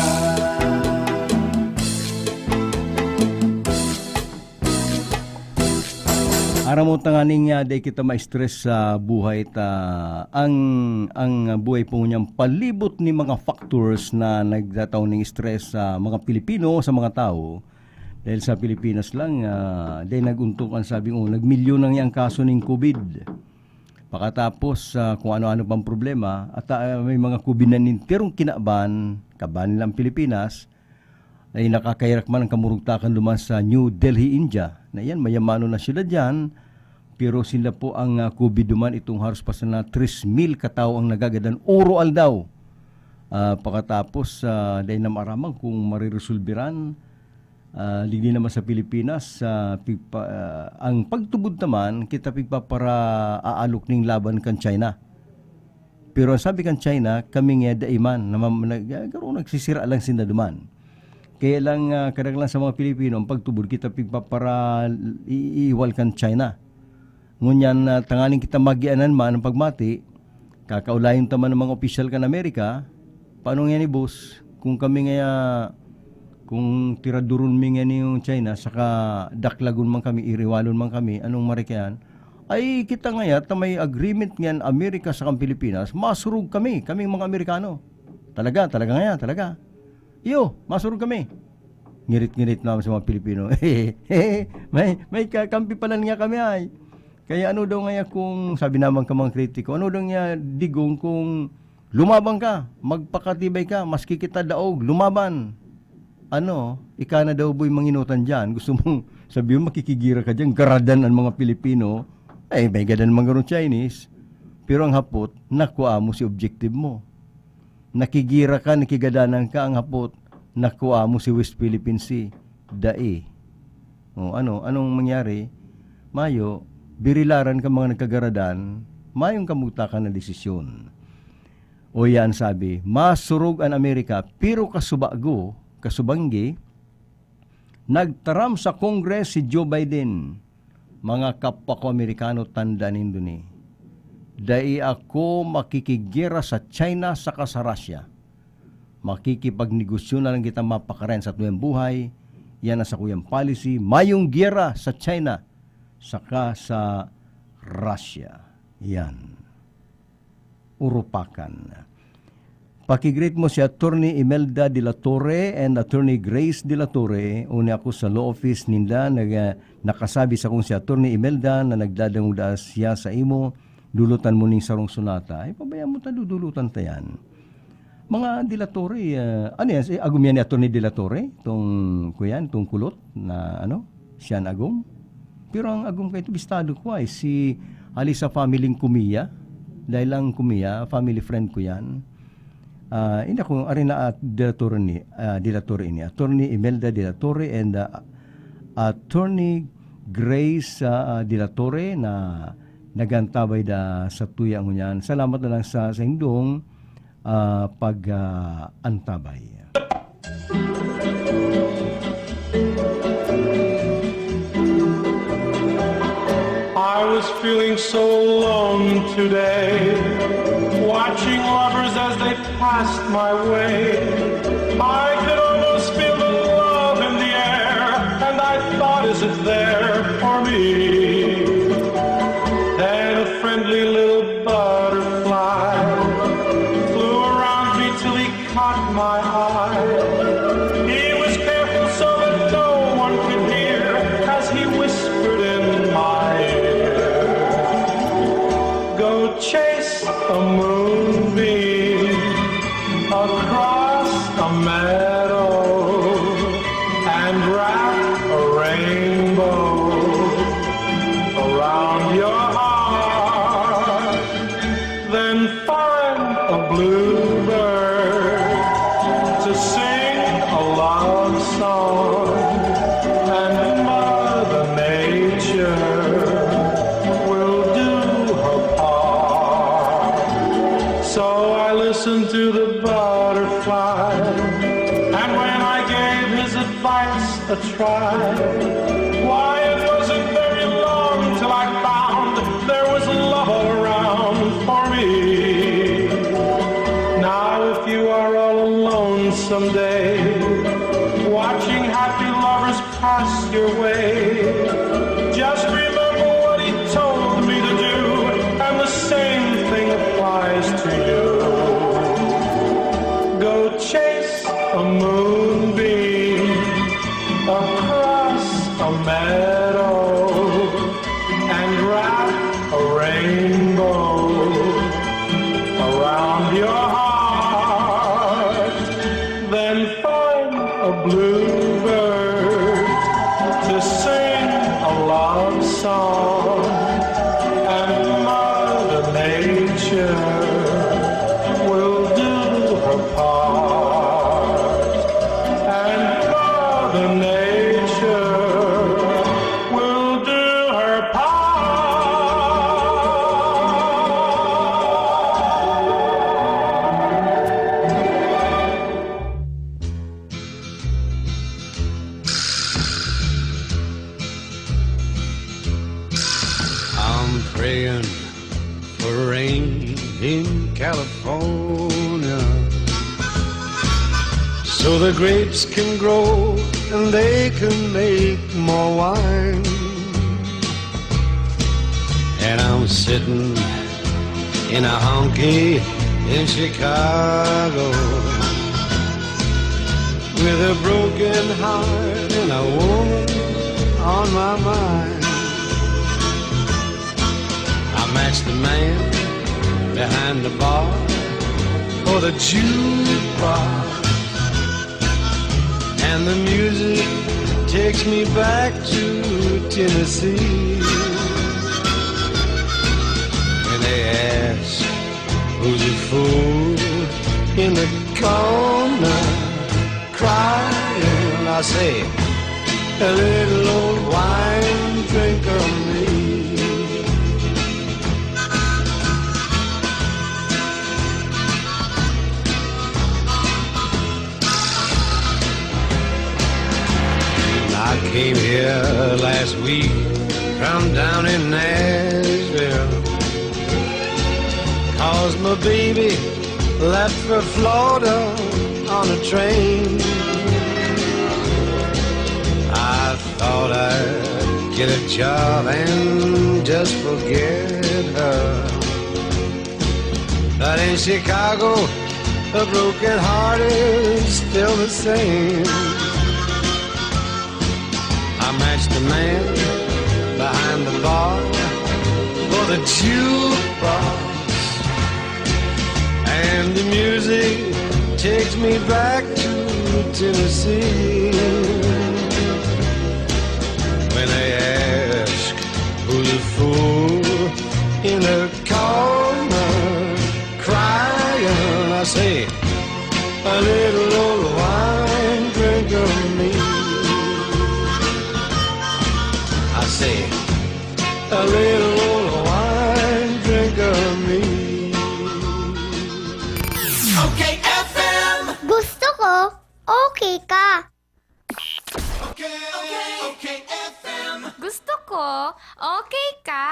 Aram mo tanganing, ah, dai kita ma-stress sa buhay ta. Ang, ang buhay po niyang palibot ni mga factors na nagtatao ning stress sa mga Pilipino, sa mga tao. Dahil sa Pilipinas lang, ah, dai nag-untok ang sabing, oh, nagmilyon na ang kaso ning COVID. Pakatapos, ah, kung ano-ano pang problema, at, ah, may mga COVID na nintirong kinaban, kaban nilang Pilipinas, ay nakakaherak man ang kamurugtakan duman sa New Delhi, India, na iyan, mayamanon na sila diyan, pero sila po ang, ah, COVID duman, itong haros pa sana tres mil katawo ang nagagadan oro-aldaw. Ah, pakatapos, ah, dai na maaraman kung mareresolbiran. Ah, digdi naman sa Pilipinas, ah, pigpa-, ah, ang pagtubod ta man, kita pigpapara-aalok ning laban kan China. Pero ang sabi kan China, kami nga dai man, namam-, nag-, garo nagsisira lang sinda duman. Kaya lang, ah, kadaglan sa mga Pilipino, ang pagtubod kita pigpapara-, i-, iiwal kan China. Ngunyan, ah, tanganing kita magianan man ang pagmati, kakaulayon ta man ang mga opisyal kan Amerika, paano nga ni, boss? Kung kami ngaya, kung tiraduron mi nga niyong China, saka daklagon man kami, iriwalon man kami, anong marikayan? Ay, kita ngaya, ta may agreement ngayan Amerika saka ang Pilipinas, masurog kami, kaming mga Amerikano. Talaga, talaga ngaya, talaga. Iyo, masurog kami. Ngirit-ngirit naman sa mga Pilipino. May, may kakampi pala niya kami ay. Kaya ano daw ngaya kung, sabi naman ka mga kritiko, ano daw niya digong kung lumaban ka, magpakatibay ka, maski kita daog, lumaban. Ano, ika na daw boy manginutan dyan. Gusto mong sabihin, makikigira ka dyan, garadan ang mga Pilipino. Eh, may gadan man garo Chinese. Pero ang hapot, nakuha mo si objective mo. Nakigira ka, nakigadanan ka, ang hapot, nakuha mo si West Philippine Sea. Dai. O, ano, anong mangyari? Mayo, birilaran ka mga nagkagaradan, mayong kamugtakan na desisyon. O yan sabi, masurog an Amerika, pero kasubago, kasubanggi, nagtaram sa Congress si Joe Biden. Mga kapwa ko Amerikano, tanda nindo ni, dai ako makikigera sa China saka sa Russia. Makikipagnegosyo na lang kita mapakaren sa tuyang buhay. Yan ang sakuyang policy. Mayong giyera sa China saka sa Russia. Yan. Urupakan. Paki-greet mo si Attorney Imelda de la Torre and Attorney Grace de la Torre. Uni ako sa law office ninda, nag-, nakasabi sa kong si Attorney Imelda na nagdadangog daa siya sa imo, dulutan mo ning sarong sonata. Ay, pabayaan mo ta, dudulutan ta yan. Mga de la Torre, ah, ano yan? Si, agom yan ni Attorney de la Torre? Itong, kuyan, itong kulot na, ano? Siya an agom. Pero ang agom kaito, bistado ko ay si, hali sa family Kumiya. Dahil ang Kumiya, family friend ko yan. Ah, hindi ako, ari na at de la Torre ni, ah, de la Torre ini. Attorney Imelda de la Torre and, ah, Attorney Grace, ah, de la Torre na nagantabay da sa tuya ngunyan. Salamat na lang sa, sa indong, ah, pag, ah, antabay. I was feeling so alone today, watching lovers as they passed my way. I could almost feel the love in the air, and I thought, is it there for me? caught my eye. He was careful so that no one could hear as he whispered in my ear, "Go chase a moonbeam across a meadow and wrap a rainbow around your heart." Then find a bluebird to sing a love song, and Mother Nature will do her part. So I listened to the butterfly, and when I gave his advice a try, why, it wasn't very long till I found there was love all around for me. Now, if you are all alone someday, watching happy lovers pass your way, just remember what he told me to do, and the same thing applies to you. Go chase a moonbeam across a meadow and wrap a rainbow around your heart. Then find a bluebird to sing a love song, and Mother Nature will do her part, and Mother Nature will do her part. I'm praying for rain in California, so the grapes can grow and they can make more wine. And I'm sitting in a honky in Chicago with a broken heart and a woman on my mind. I match the man behind the bar or the jukebox, and the music takes me back to Tennessee. When they ask who's the fool in the corner crying, I say, "A little old wine drinker me." I came here last week from down in Nashville, 'cause my baby left for Florida on a train. I thought I'd get a job and just forget her. But in Chicago, a broken heart is still the same. I match the man behind the bar or the jukebox, and the music takes me back to Tennessee. When they ask who's the fool in the corner crying, I say, "A little old wine drinker me." I say, "A little old wine drinker me." Okay, F M. Gusto ko, okay ka. Okay, okay, F M. Gusto ko, okay ka.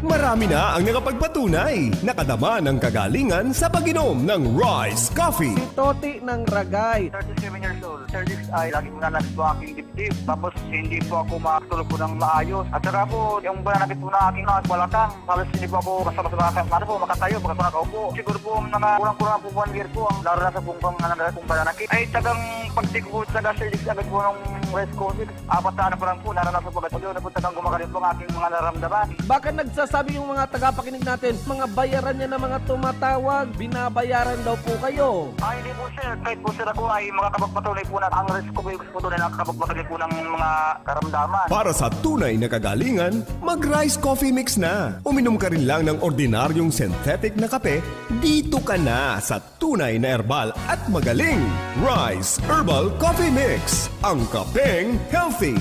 Marami na ang nakapagpatunay, nakadama ng kagalingan sa pag-inom ng Rice Coffee. Si Toti ng Ragay. thirty-seven years old. Sir Dix ay lagi ko na nagsuaking dibdib. Tapos hindi po ako makatulog po ng maayos. At saka po, yung bananakit po na aking mga balakang, halos hindi po ako basta-basta makaka- ano po, makatayo, basta nakaupo. Siguro po mga kulang-kulang po one year po ang naranasan pong pang ano, pong bananakit. Ay tagang pagtik po taga Sir Dix agad po ng Rice Coffee. Apat na ano pa lang po, naranasan po agad. Pag-iwan na po tagang gumagaling po ang aking mga naramdaman. Baka nagsasabi yung mga tagapakinig natin, mga bayaran niya na mga tumatawag, binabayaran daw po kayo. Ah, hindi po sir. Kahit po sir ako ay makakapagpatunay po na ang risk ko po yung gusto po na nakakapagpatunay po ng mga karamdaman. Para sa tunay na kagalingan, mag-Rice Coffee Mix na. Uminom ka rin lang ng ordinaryong synthetic na kape, dito ka na sa tunay na herbal at magaling. Rice Herbal Coffee Mix, ang kapeng healthy.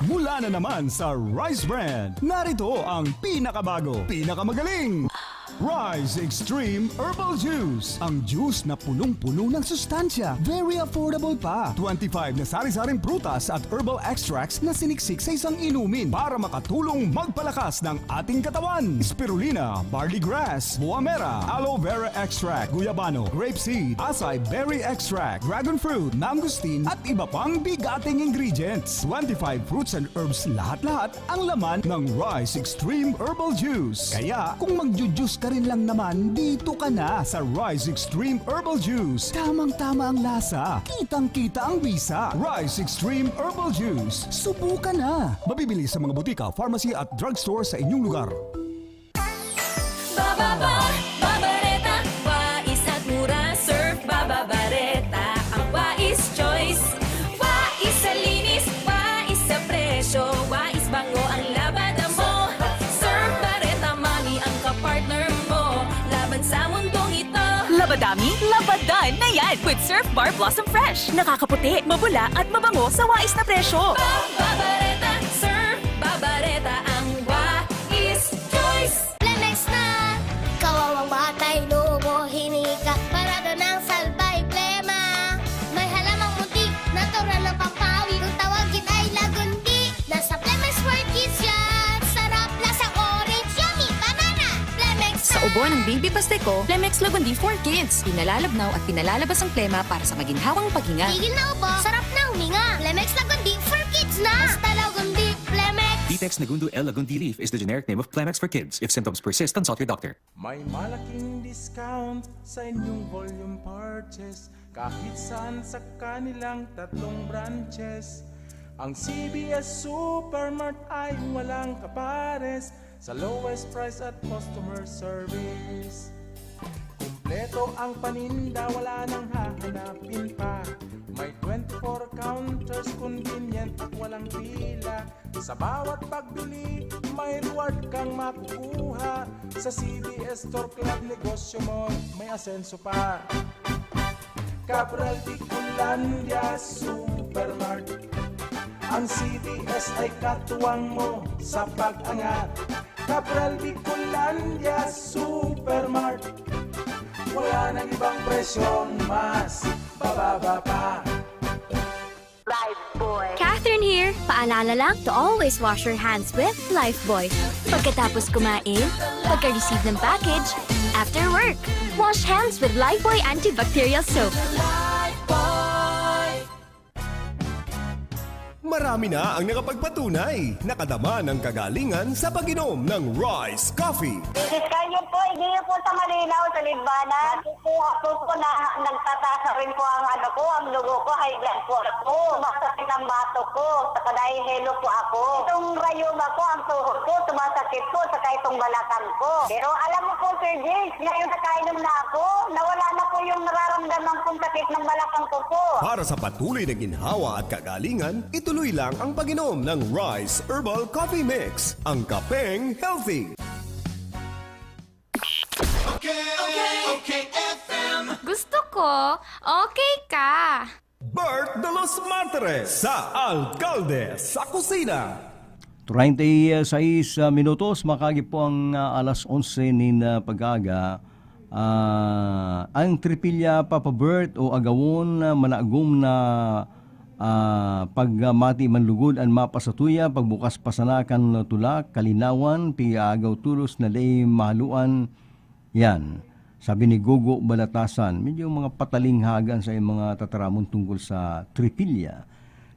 Mula na naman sa Rice Brand, narito ang pinakabago, pinakamagaling Rice Extreme Herbal Juice. Ang juice na punong-puno ng sustansya, very affordable pa. Twenty-five na sari-saring prutas at herbal extracts na siniksik sa isang inumin para makatulong magpalakas ng ating katawan. Spirulina, barley grass, buamera, aloe vera extract, guyabano, grape seed, acai berry extract, dragon fruit, mangosteen, at iba pang bigating ingredients. Twenty-five fruits and herbs lahat-lahat ang laman ng Rice Extreme Herbal Juice. Kaya kung magju-juice ka rin lang naman, dito ka na sa Rice Extreme Herbal Juice. Tamang-tama ang lasa, kitang-kita ang bisa. Rice Extreme Herbal Juice. Subukan na! Mabibili sa mga butika, pharmacy at drugstore sa inyong lugar. Bababa, babareta, wais at mura, surf, bababareta, ang wais choice. Wais sa linis, wais sa presyo, wais bango ang labada mo. Surf Bareta Mami ang kapartner mo laban sa mundong ito. Labadami, labadan na yan with Surf Bar Blossom Fresh. Nakakaputi, mabula at mabango sa wais na presyo. Babareta, Surf Babareta ang wais choice. Plemex na! Kawawang batay, lubo, hinika, parado ng salbay, plema. May halamang munti, natural na pampawi. Kung tawagin ay lagundi, nasa Plemex for Kids yan. Sarap, lasang orange, yummy, banana. Plemex Sa ubo ng baby pasteko, Plemex Lagundi for Kids. Pinalalabnaw at pinalalabas ang plema para sa maginhawang paghinga. Tigil na ubo, sarap na huminga. Plemex Lagundi for Kids na. Basta Lagundi, Plemex. Vitex Nagundo L Lagundi Leaf is the generic name of Plemex for Kids. If symptoms persist, consult your doctor. May malaking discount sa inyong volume purchase kahit saan sa kanilang tatlong branches. Ang C B S Supermart ay walang kapares sa lowest price at customer service. Kumpleto ang paninda, wala nang hahanapin pa. May twenty-four counters, convenient at walang pila. Sa bawat pagbili, may reward kang makukuha. Sa C B S Store Club, negosyo mo, may asenso pa. Cabral Bicolandia Supermart. Ang C B S ay katuwang mo sa pag-angat. Cabral Bicolandia Supermart. Wala nang ibang presyong mas bababa pa. Lifebuoy. Catherine here. Paalala lang to always wash your hands with Lifebuoy. Pagkatapos kumain, pagka-receive ng package, after work. Wash hands with Lifebuoy antibacterial soap. Marami na ang nakapagpatunay, nakadama ng kagalingan sa pag-inom ng Rice Coffee. Diyos kayo po, hindi niyo po sa malinaw, sa limbana. Kukuha po po na nagtataas na rin po ang ano ko, ang dugo ko, high blood po ako. Sumasakit ang batok ko, saka nahihilo po ako. Itong rayuma ko, ang tuhod ko, sumasakit po, saka itong balakang ko. Pero alam mo po, Sir James, ngayon nakainom na ako, nawala na po yung nararamdaman kong sakit ng balakang ko po. Para sa patuloy na ginhawa at kagalingan, ituloy lang ang pag-inom ng Rice Herbal Coffee Mix, ang kapeng healthy. Okay, okay, F M. Gusto ko, okay ka. Bert de los Martires sa Alkalde sa Kusina. Treinta y seis minutos, makagi po ang ah, alas onse nin ah, pag-aga. Ah, ang tripilya, Papa Bert, o agawon na managom na ah, pagmati man lugod an mapa satuya, pagbukas pa sana kan tulak, kalinawan, pigaagaw tolos na dai mahaluan, yan, sabi ni Gogo Balatasan. Medyo mga patalinghagan sa iyong mga tataramon tungkol sa tripilya.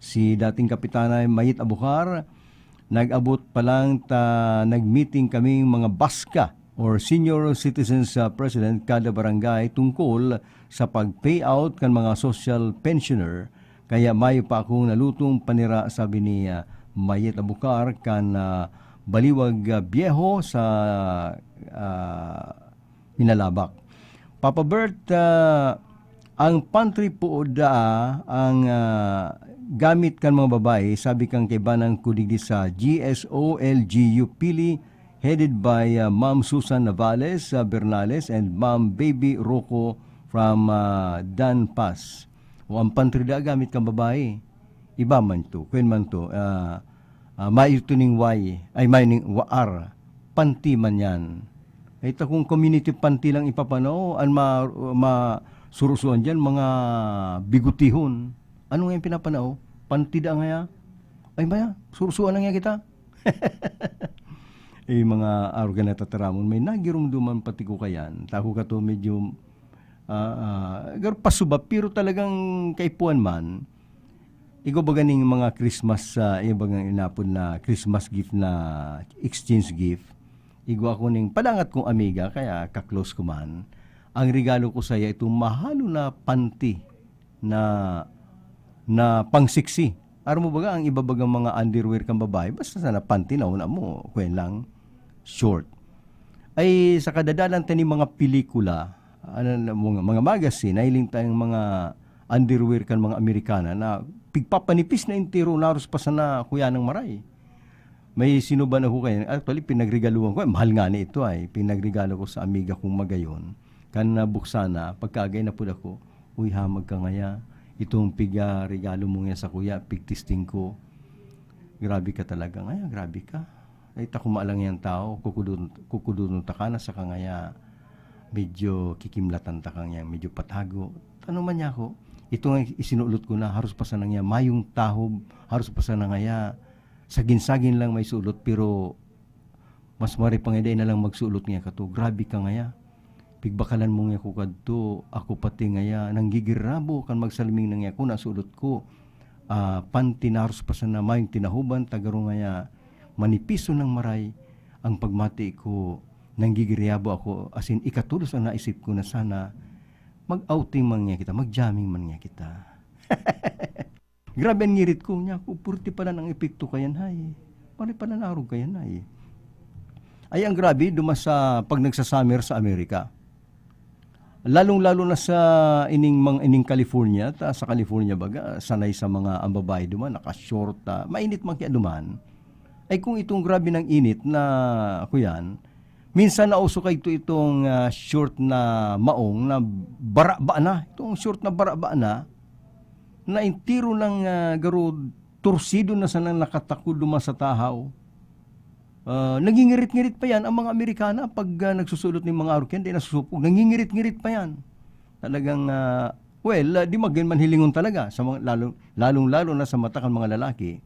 Si dating Kapitan Mayet Abukar, nag-abot pa lang ta nag-meeting kaming mga baska or senior citizens, ah, president kada barangay tungkol sa pag-payout kan mga social pensioner. Kaya mayo pa akong nalutong panira, sabi ni, ah, Mayet Abukar kan, ah, Baliwag, ah, Viejo sa, ah, Minalabak. Papa Bert, ah, ang pantry po daa ang, ah, gamit kan mga babae, sabi kan kaibanan ko digdi sa G S O L G U Pili, headed by, ah, Ma'am Susan Navales, ah, Bernales, and Ma'am Baby Rocco from, ah, Dan Pass. O ang pantry daa gamit kan babae. Iba man to, kwen man to, ah, ah, mayo to ning Y, ay, mayo ning wa-, R. Panty man yan. Ay, ta kung community panty lang ipapanaw, an ma-, ma-, surusuan diyan, mga bigotihon. Ano nga yung pinapanao? Panty da ngaya? Ay, maya, surusuan na nga kita. Eh, mga arog na tataramon, may nagirumduman pati ko kayan. Tako ka to medyo, ah, ah, gar-, pasuba, pero talagang kaipuhan man, igwa baga ning mga Christmas, ah, yung bagang inapod na Christmas gift na exchange gift. Igwa ko ning padangat kong amiga, kaya ka-close ko man. Ang regalo ko saiya, itong mahalo na panty na, na pangsiksi. Aram mo baga, ang iba bagang mga underwear kan babae, basta sana panty na una mo, kwen lang, short. Ay, sa kadadalan ta ning mga pelikula, ano, na, mga, mga magazine, nahiling tayong mga underwear kan mga Amerikana na pigpapanipis na entero, naros pa sana kuya ng maray. May sinuban ako kayo, actually, pinagregaluhan ko, mahal nga ni ito ay, pinagregalo ko sa amiga kong magayon. Kan nabuksan na, pagkaagay na pud ako, "Uy, hamag ka ngaya. Itong piga regalo mo nga sa kuya, pigtisting ko. Grabe ka talaga ngaya, grabe ka. Ay, takuma lang yang tao, kukudon, kukudon ta ka na sa kangaya, medyo kikimlatan ta kang yang medyo patago." Ano man niya ako, ito nga isinuot ko na, haros pa sana ngaya, mayong tahob, haros pa sana ngaya, sagin-sagin lang may sulot, pero mas maray pa nga dai na lang magsulot nga kato. Grabe ka ngaya. Pigbakalan mo nga ko kadto, ako pati ngaya, nanggigirabo kan magsalming na nga ako, nasulot ko. Ah, panty naros pa sana mayong tinahuban, ta garo ngaya, manipiso ng maray, ang pagmati ko, nanggigirabo ako, asin ikatolos ang naisip ko na sana, mag-outing man nga kita, mag-jamming man nga kita. Grabe an ngirit ko, nya ko, purti pala nang epekto kayan, hay. Pare pala narog kayan, hay. Ay, ang grabe, duman sa pag nagsa-summer sa Amerika. Lalong-lalo na sa ining mang-, ining California, ta sa California baga, sanay sa mga, ang babae duman, naka-short, ah, mainit man kaya duman. Ay, kung itong grabe ng init na, kuyan, minsan nauso kaidto itong, ah, short na maong na baraba na. Itong short na baraba na, na entero ng, ah, garo torsido na sanang nakatakod duman sa tahaw. Ah, nangingirit-ngirit pa yan ang mga Amerikana pag, ah, nagsusulot ng mga arog yan, di nasusupog. Nangingirit-ngirit pa yan. Talagang, ah, well, ah, di magin man hilingon talaga sa mga, lalo, lalong-lalo na sa mata kan mga lalaki.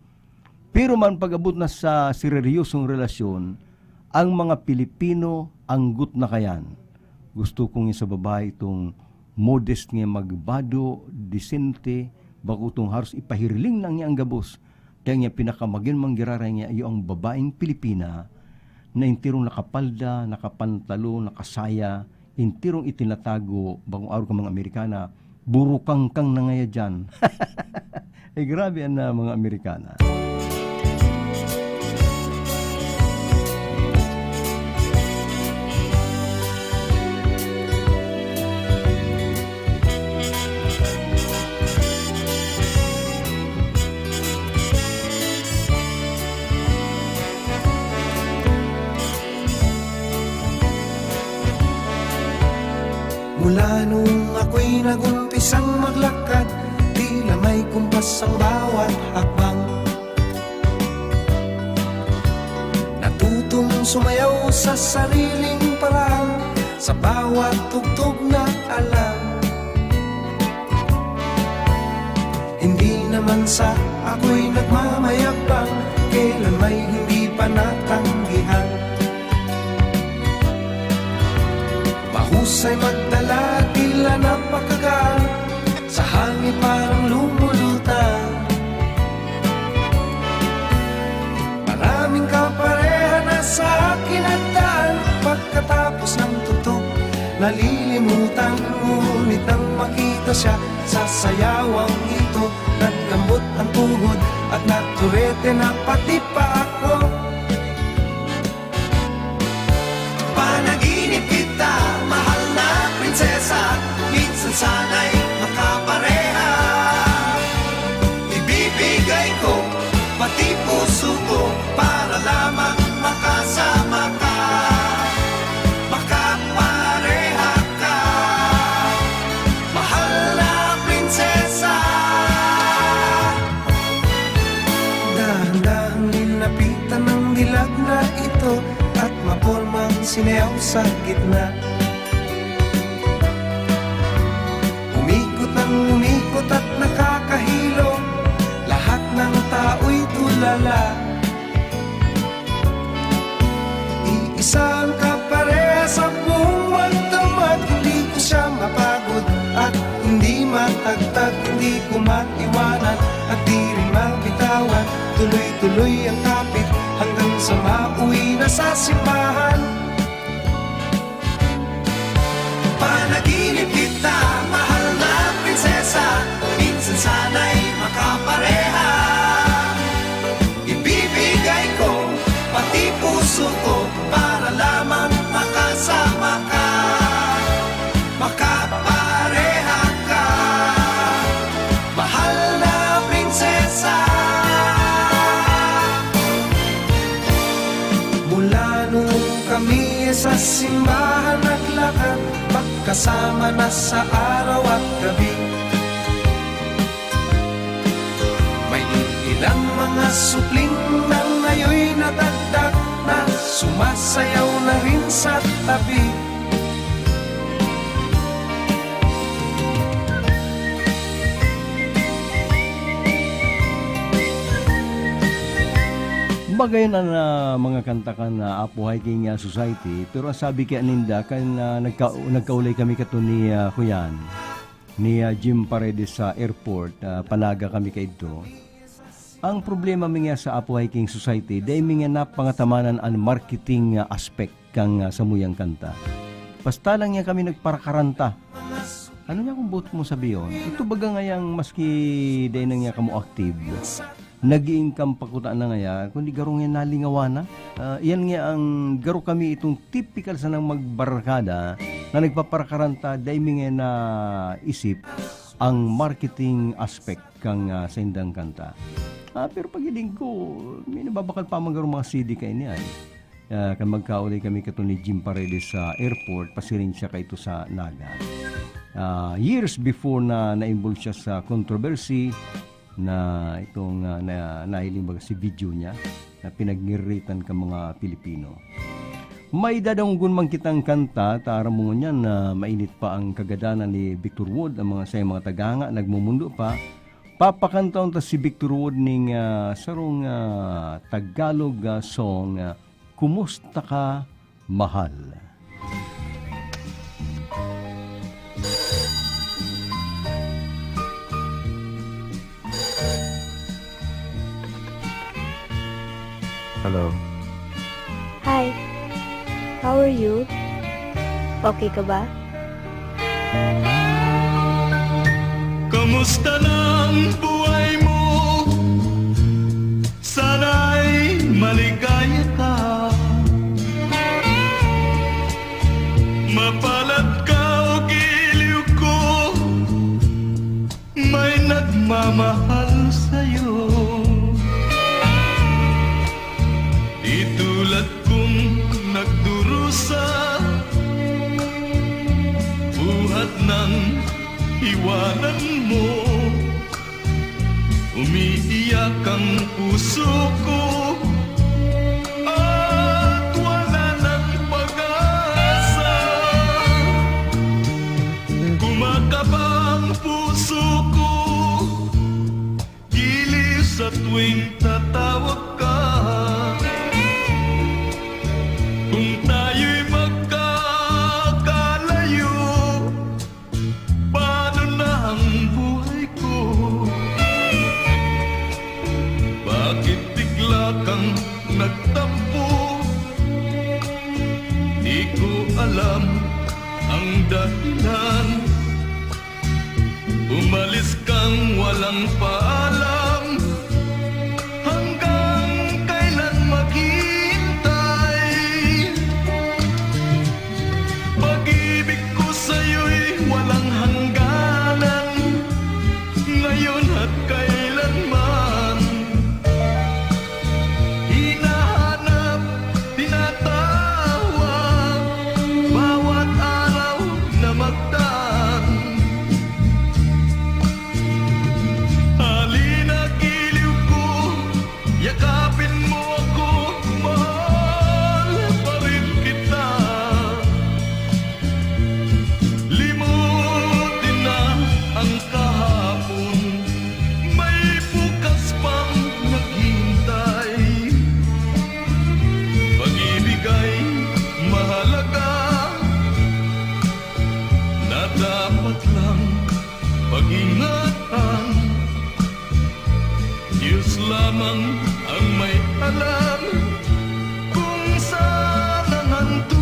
Pero man pag-abot na sa sereryosong relasyon, ang mga Pilipino anggot na kayan. Gusto kong sa babae itong modest nga magbado, disente, bako tong haros ipahirling na niya ang gabos. Kaya nga pinakamagin manggiraray niya iyo ang babaeng Pilipina na enterong nakapalda, nakapantalon, nakasaya, enterong itinatago, bakong araw ka mga Amerikana, burukangkang na ngaya dyan. Eh, grabe yan na mga Amerikana. Mula nung ako'y nag-umpisang maglakad, tila may kumpas ang bawat hakbang. Natutong sumayaw sa sariling paraan, sa bawat tugtog na alam. Hindi naman Sa ako'y nagmamayabang, kailan may hindi pa natanggihan. Mahusay magdala, tila napakagaan, sa hangin parang lumulutang. Maraming kapareha na sa akin nagdaan, pagkatapos ng tutok, nalilimutan. Ngunit nang makita siya sa sayawang ito, naglambot ang tuhod at naturete na pati pa ako. Panaginip kita, mahal na prinsesa, minsan sana'y makapareha. Ibibigay ko pati puso ko para lamang makasama ka. Makapareha ka, mahal na prinsesa. Dahan-dahang linapitan ng dilag na ito at mapormang sinayaw sa gitna. Umikot nang umikot at nakakahilo, lahat ng tao'y tulala. Iisa ang kaparehas sa buong magdamag, hindi ko siya mapagod at hindi matagtag, hindi ko maiwanan at di rin mabitawan. Tuloy-tuloy ang kapit hanggang sa mauwi na sa simbahan. Panaginip kita, mahal na prinsesa, minsan sana'y makapareha. Ibibigay ko pati puso ko para lamang makasama ka. Makapareha ka, mahal na prinsesa. Mula noon kami sa simbahan naglakad, magkasama na sa araw at gabi. May ilang mga supling na ngayoy nadagdag na sumasayaw na rin sa tabi. Magayon an, ah, mga kanta kan, ah, Apo Hiking, ah, Society, pero ang sabi kaya ninda kan, ah, nagka-, nagkaulay kami kato ni, ah, kuyan, ni, ah, Jim Paredes sa airport, ah, pa Naga kami kaidto. Ang problema mi nga sa Apo Hiking Society, dai mi nga napangatamanan an marketing, ah, aspect kan, ah, samuyang kanta. Basta lang niya kami nagparakaranta. Ano niya kung buot mo sabihon? Ito baga ngayang maski dai na niya kamo active, nag-i-income pa kuta na ngaya, kundi garo ngaya nalingawan na. Ah, iyan nga ang garo kami itong tipikal sanang magbarkada na nagpaparakaranta, dai mi nga naisip ang marketing aspect kan, ah, saindang kanta. Ah, pero paghiling ko, may nababakal pa man garo mga C D kaini ay. Ah, kan magkaulay kami kato ni Jim Paredes sa airport, pasiring siya kaito sa Naga. Ah, years before na na-involve siya sa controversy na itong, ah, na, nahiling baga si video niya na pinagngiritan kan mga Pilipino. May dadanggon man kitang kanta, ta aram mo ngunyan na mainit pa ang kagadanan ni Victor Wood, ang mga, sa mga tagahanga, nagmumundo pa. Papakantaon ta si Victor Wood ning, ah, sarong, ah, Tagalog, ah, song, ah, Kumusta Ka, Mahal? Hello. Hi. How are you? Okay ka ba? Kamusta na ang buhay mo? Sana'y maligaya ka. Mapalad ka o giliw ko, may nagmamahal sa'yo. Itulad kong nagdurusa, buhat ng iwanan mo. Umiiyak ang puso ko at wala nang pag-asa. Kumakaba ang puso ko, Ang paalam, hanggang kailan maghihintay? Pag-ibig ko sa'yo'y walang hangganan, ngayon at kailanman. Hinahanap, tinatawag, bawat araw na magtan. Halina giliw ko, yakapin mo ako, mahal pa rin kita. Limutin na ang kahapon, may bukas pang naghihintay. Pag-ibig ay mahalaga, na dapat lang pag-ingatan. Diyos lamang ang may alam kung saan ang hantungan.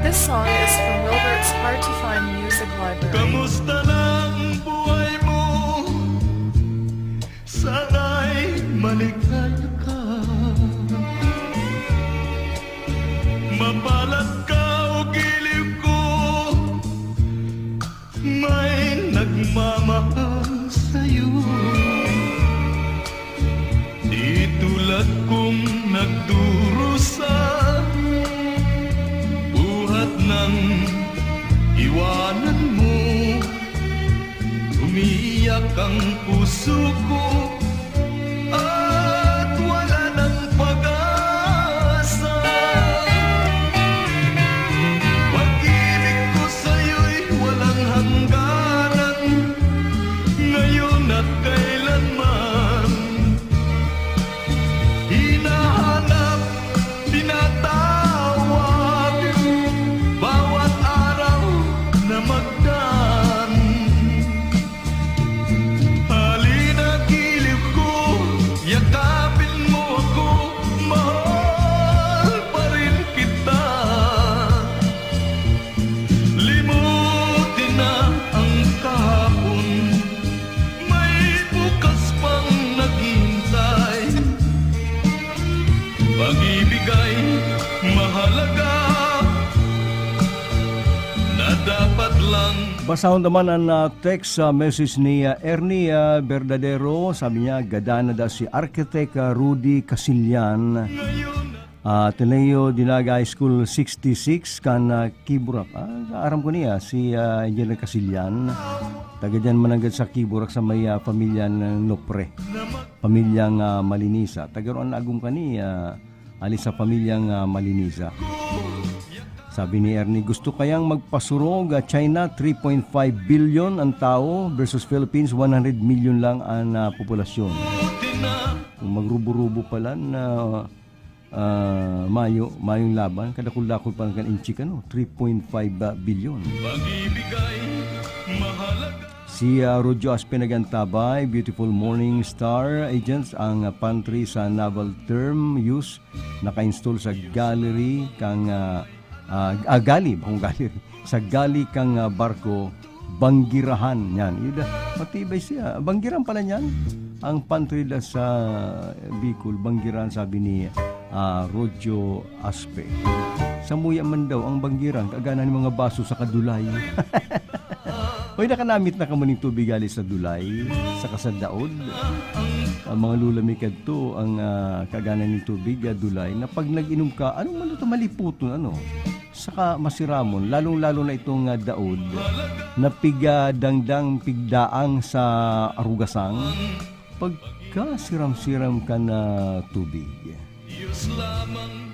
This song is from Wilbert's Hard to Find Music Library. Kamusta na ang buhay mo? Sana'y maligaya ka. Mapalad ka o giliw ko, may nagmamahal sa'yo. Di tulad kong nagdurusa, buhat ng iwanan mo. Umiiyak ang puso ko at wala nang pag-asa. Pag-ibig ko sa'yo'y walang hangganan, ngayon at kailanman. Hinahanap, tinatawag, bawat araw na magdan. Halina giliw ko, yakapin mo ako, mahal pa rin kita. Limutin na ang kahapon, may bukas pang naghihintay. Pag-ibig ay mahalaga, na dapat lang. Basahon naman ang, ah, text, ah, message ni, ah, Ernie, ah, Verdadero. Sabi niya, "Gadan na daw si Architect, ah, Rudy Casillan." Ah, Ateneo Dinaga High School sixty-six kan, ah, Kiburak. Ah, aram ko niya, si, ah, Engineer Casillan. Taga diyan mananggad sa Kiburak sa may, ah, pamilya ng Nopre. Pamilyang, ah, Malinisa. Taga roon na agum kani, ah, ali sa pamilyang, ah, Malinisa. Sabi ni Ernie, "Gusto kayang magpasurog, ah, China, three point five billion ang tao versus Philippines, one hundred million lang ang, ah, populasyon." Kung magrubo-rubo pala na, ah, mayo, mayong laban, kadakul-dakul pa kan inchik, ano, three point five billion. Si, ah, Rojo Aspe nagantabay, beautiful morning star agents, ang, ah, pantry sa naval term use, naka-install sa gallery kang, ah, ah, ah, gali, bakong gallery, sa gali kang, ah, barko, banggirahan, yan. Yun, ah, matibay siya. Banggirahan pala niyan. Ang pantry da sa Bicol, banggirahan, sabi ni, ah, Rojo Aspe. Samuya man daw ang banggirahan, kagana ni mga baso sa kadulay. Hoy, nakanamit na kamo ning tubig hali sa dulay, saka sa daod? Ang mga lula mi kadto, ang, ah, kagana ning tubig, ah, dulay, na pag nag-inom ka, ano man ito, maliputon, ano? Saka masiramon, lalong-lalo na itong, ah, daod na pigadangdang, pigdaang sa arugasang. Pagkasiram-siram kan tubig. Diyos lamang.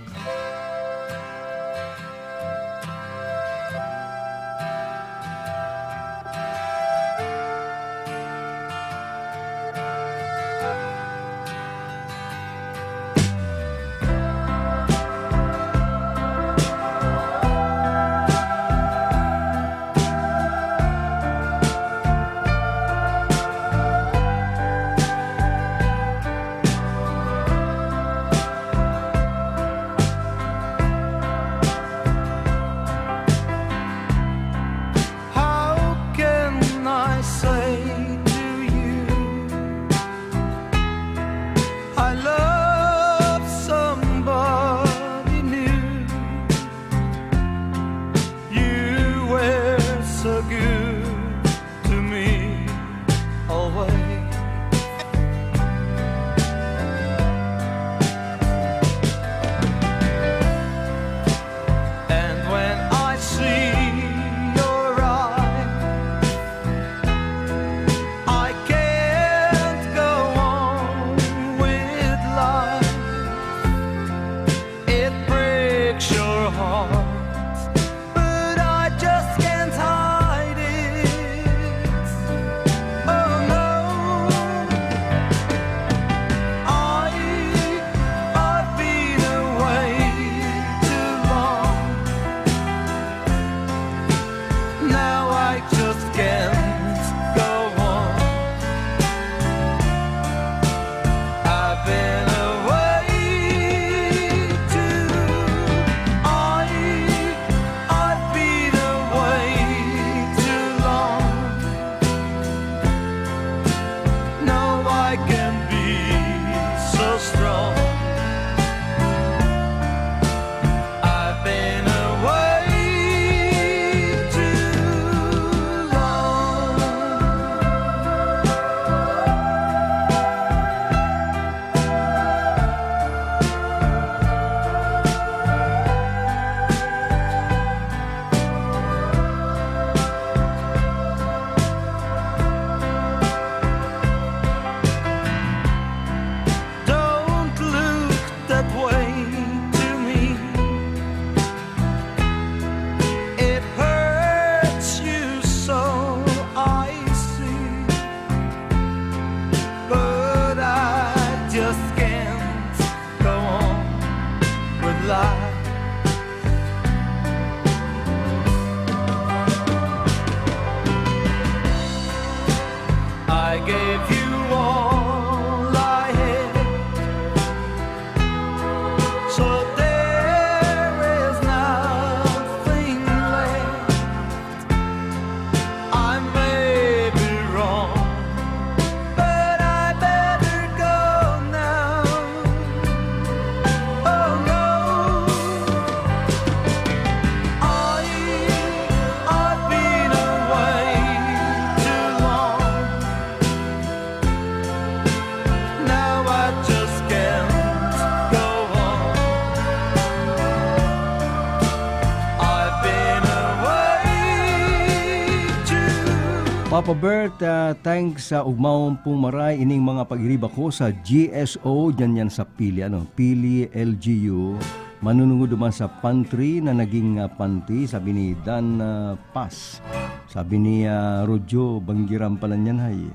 Papa Bert, ah, thanks sa ugmawon pong maray ining mga pag-iriba ko sa G S O, dyan yan sa Pili, ano, Pili L G U. Manunungod naman sa pantry na naging, ah, panty, sabi ni Dan, ah, Paz. Sabi ni, ah, Rojo, banggiran pala niyan, hay.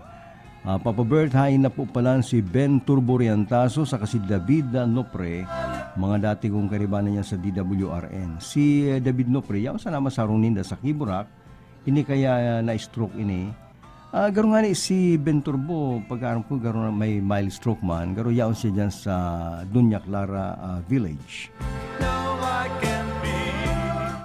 Ah, Papa Bert, hain na po pala si Ben Turbo Riantaso saka si David, ah, Nopre, mga dati kong karibanan niya sa D W R N. Si, eh, David Nopre, yaon sana masarong ninda sa Kiburak, ini kaya, ah, na-stroke ini. Ah, garo nga ni si Ben Turbo, pag-aaram ko, garo na may mild stroke man, garo yaon siya dyan sa Doña Clara, ah, Village.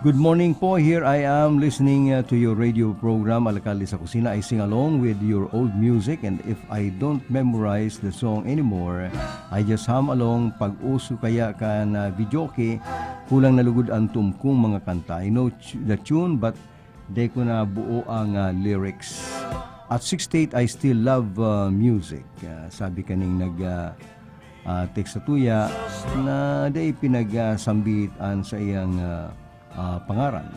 Good morning po. Here I am listening, uh, to your radio program, Alkalde sa Kusina. I sing along with your old music, and if I don't memorize the song anymore, I just hum along. Pag uso kaya kan, uh, videoke, kulang na lugod an tumkong mga kanta. I know tu-, the tune, but di ko na buo ang, uh, lyrics. At sixty-eight, I still love, uh, music. Uh, sabi kaning nag, uh, ah, text sa tuya na dai pinagsambit an saiyang, ah, ah, pangaran.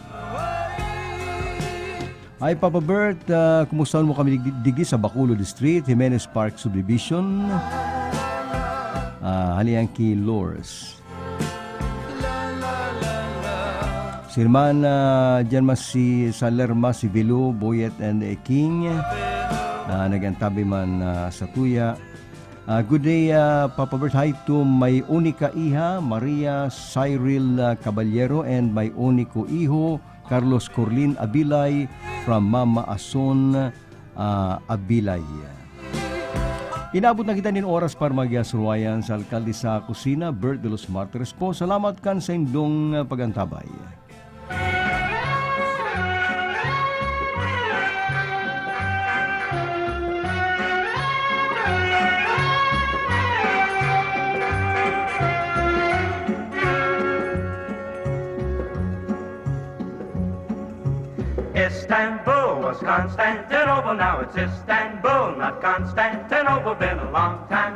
Hi, Papa Bert. Ah, kumusta mo kami dig-, digi sa Bacolod Street, Jimenez Park Subdivision? Ah, hali yan ki Lors. Si Herman, ah, dyan mas si Salerma, si Velo, Boyet, and, eh, King. Ah, nag-antabi man, ah, sa tuya. Ah, good day, ah, Papa Bert. Hi to my unika iha, Maria Cyril, ah, Caballero, and my uniko iho, Carlos Corlin Abilay, from Mama Ason, ah, Abilay. Inabot na kita nin oras para magsuruwayan sa Alkalde sa Kusina, Bert de los Martires po. Salamat kan saindong, ah, pag-antabay. Istanbul was Constantinople, now it's Istanbul, not Constantinople. Been a long time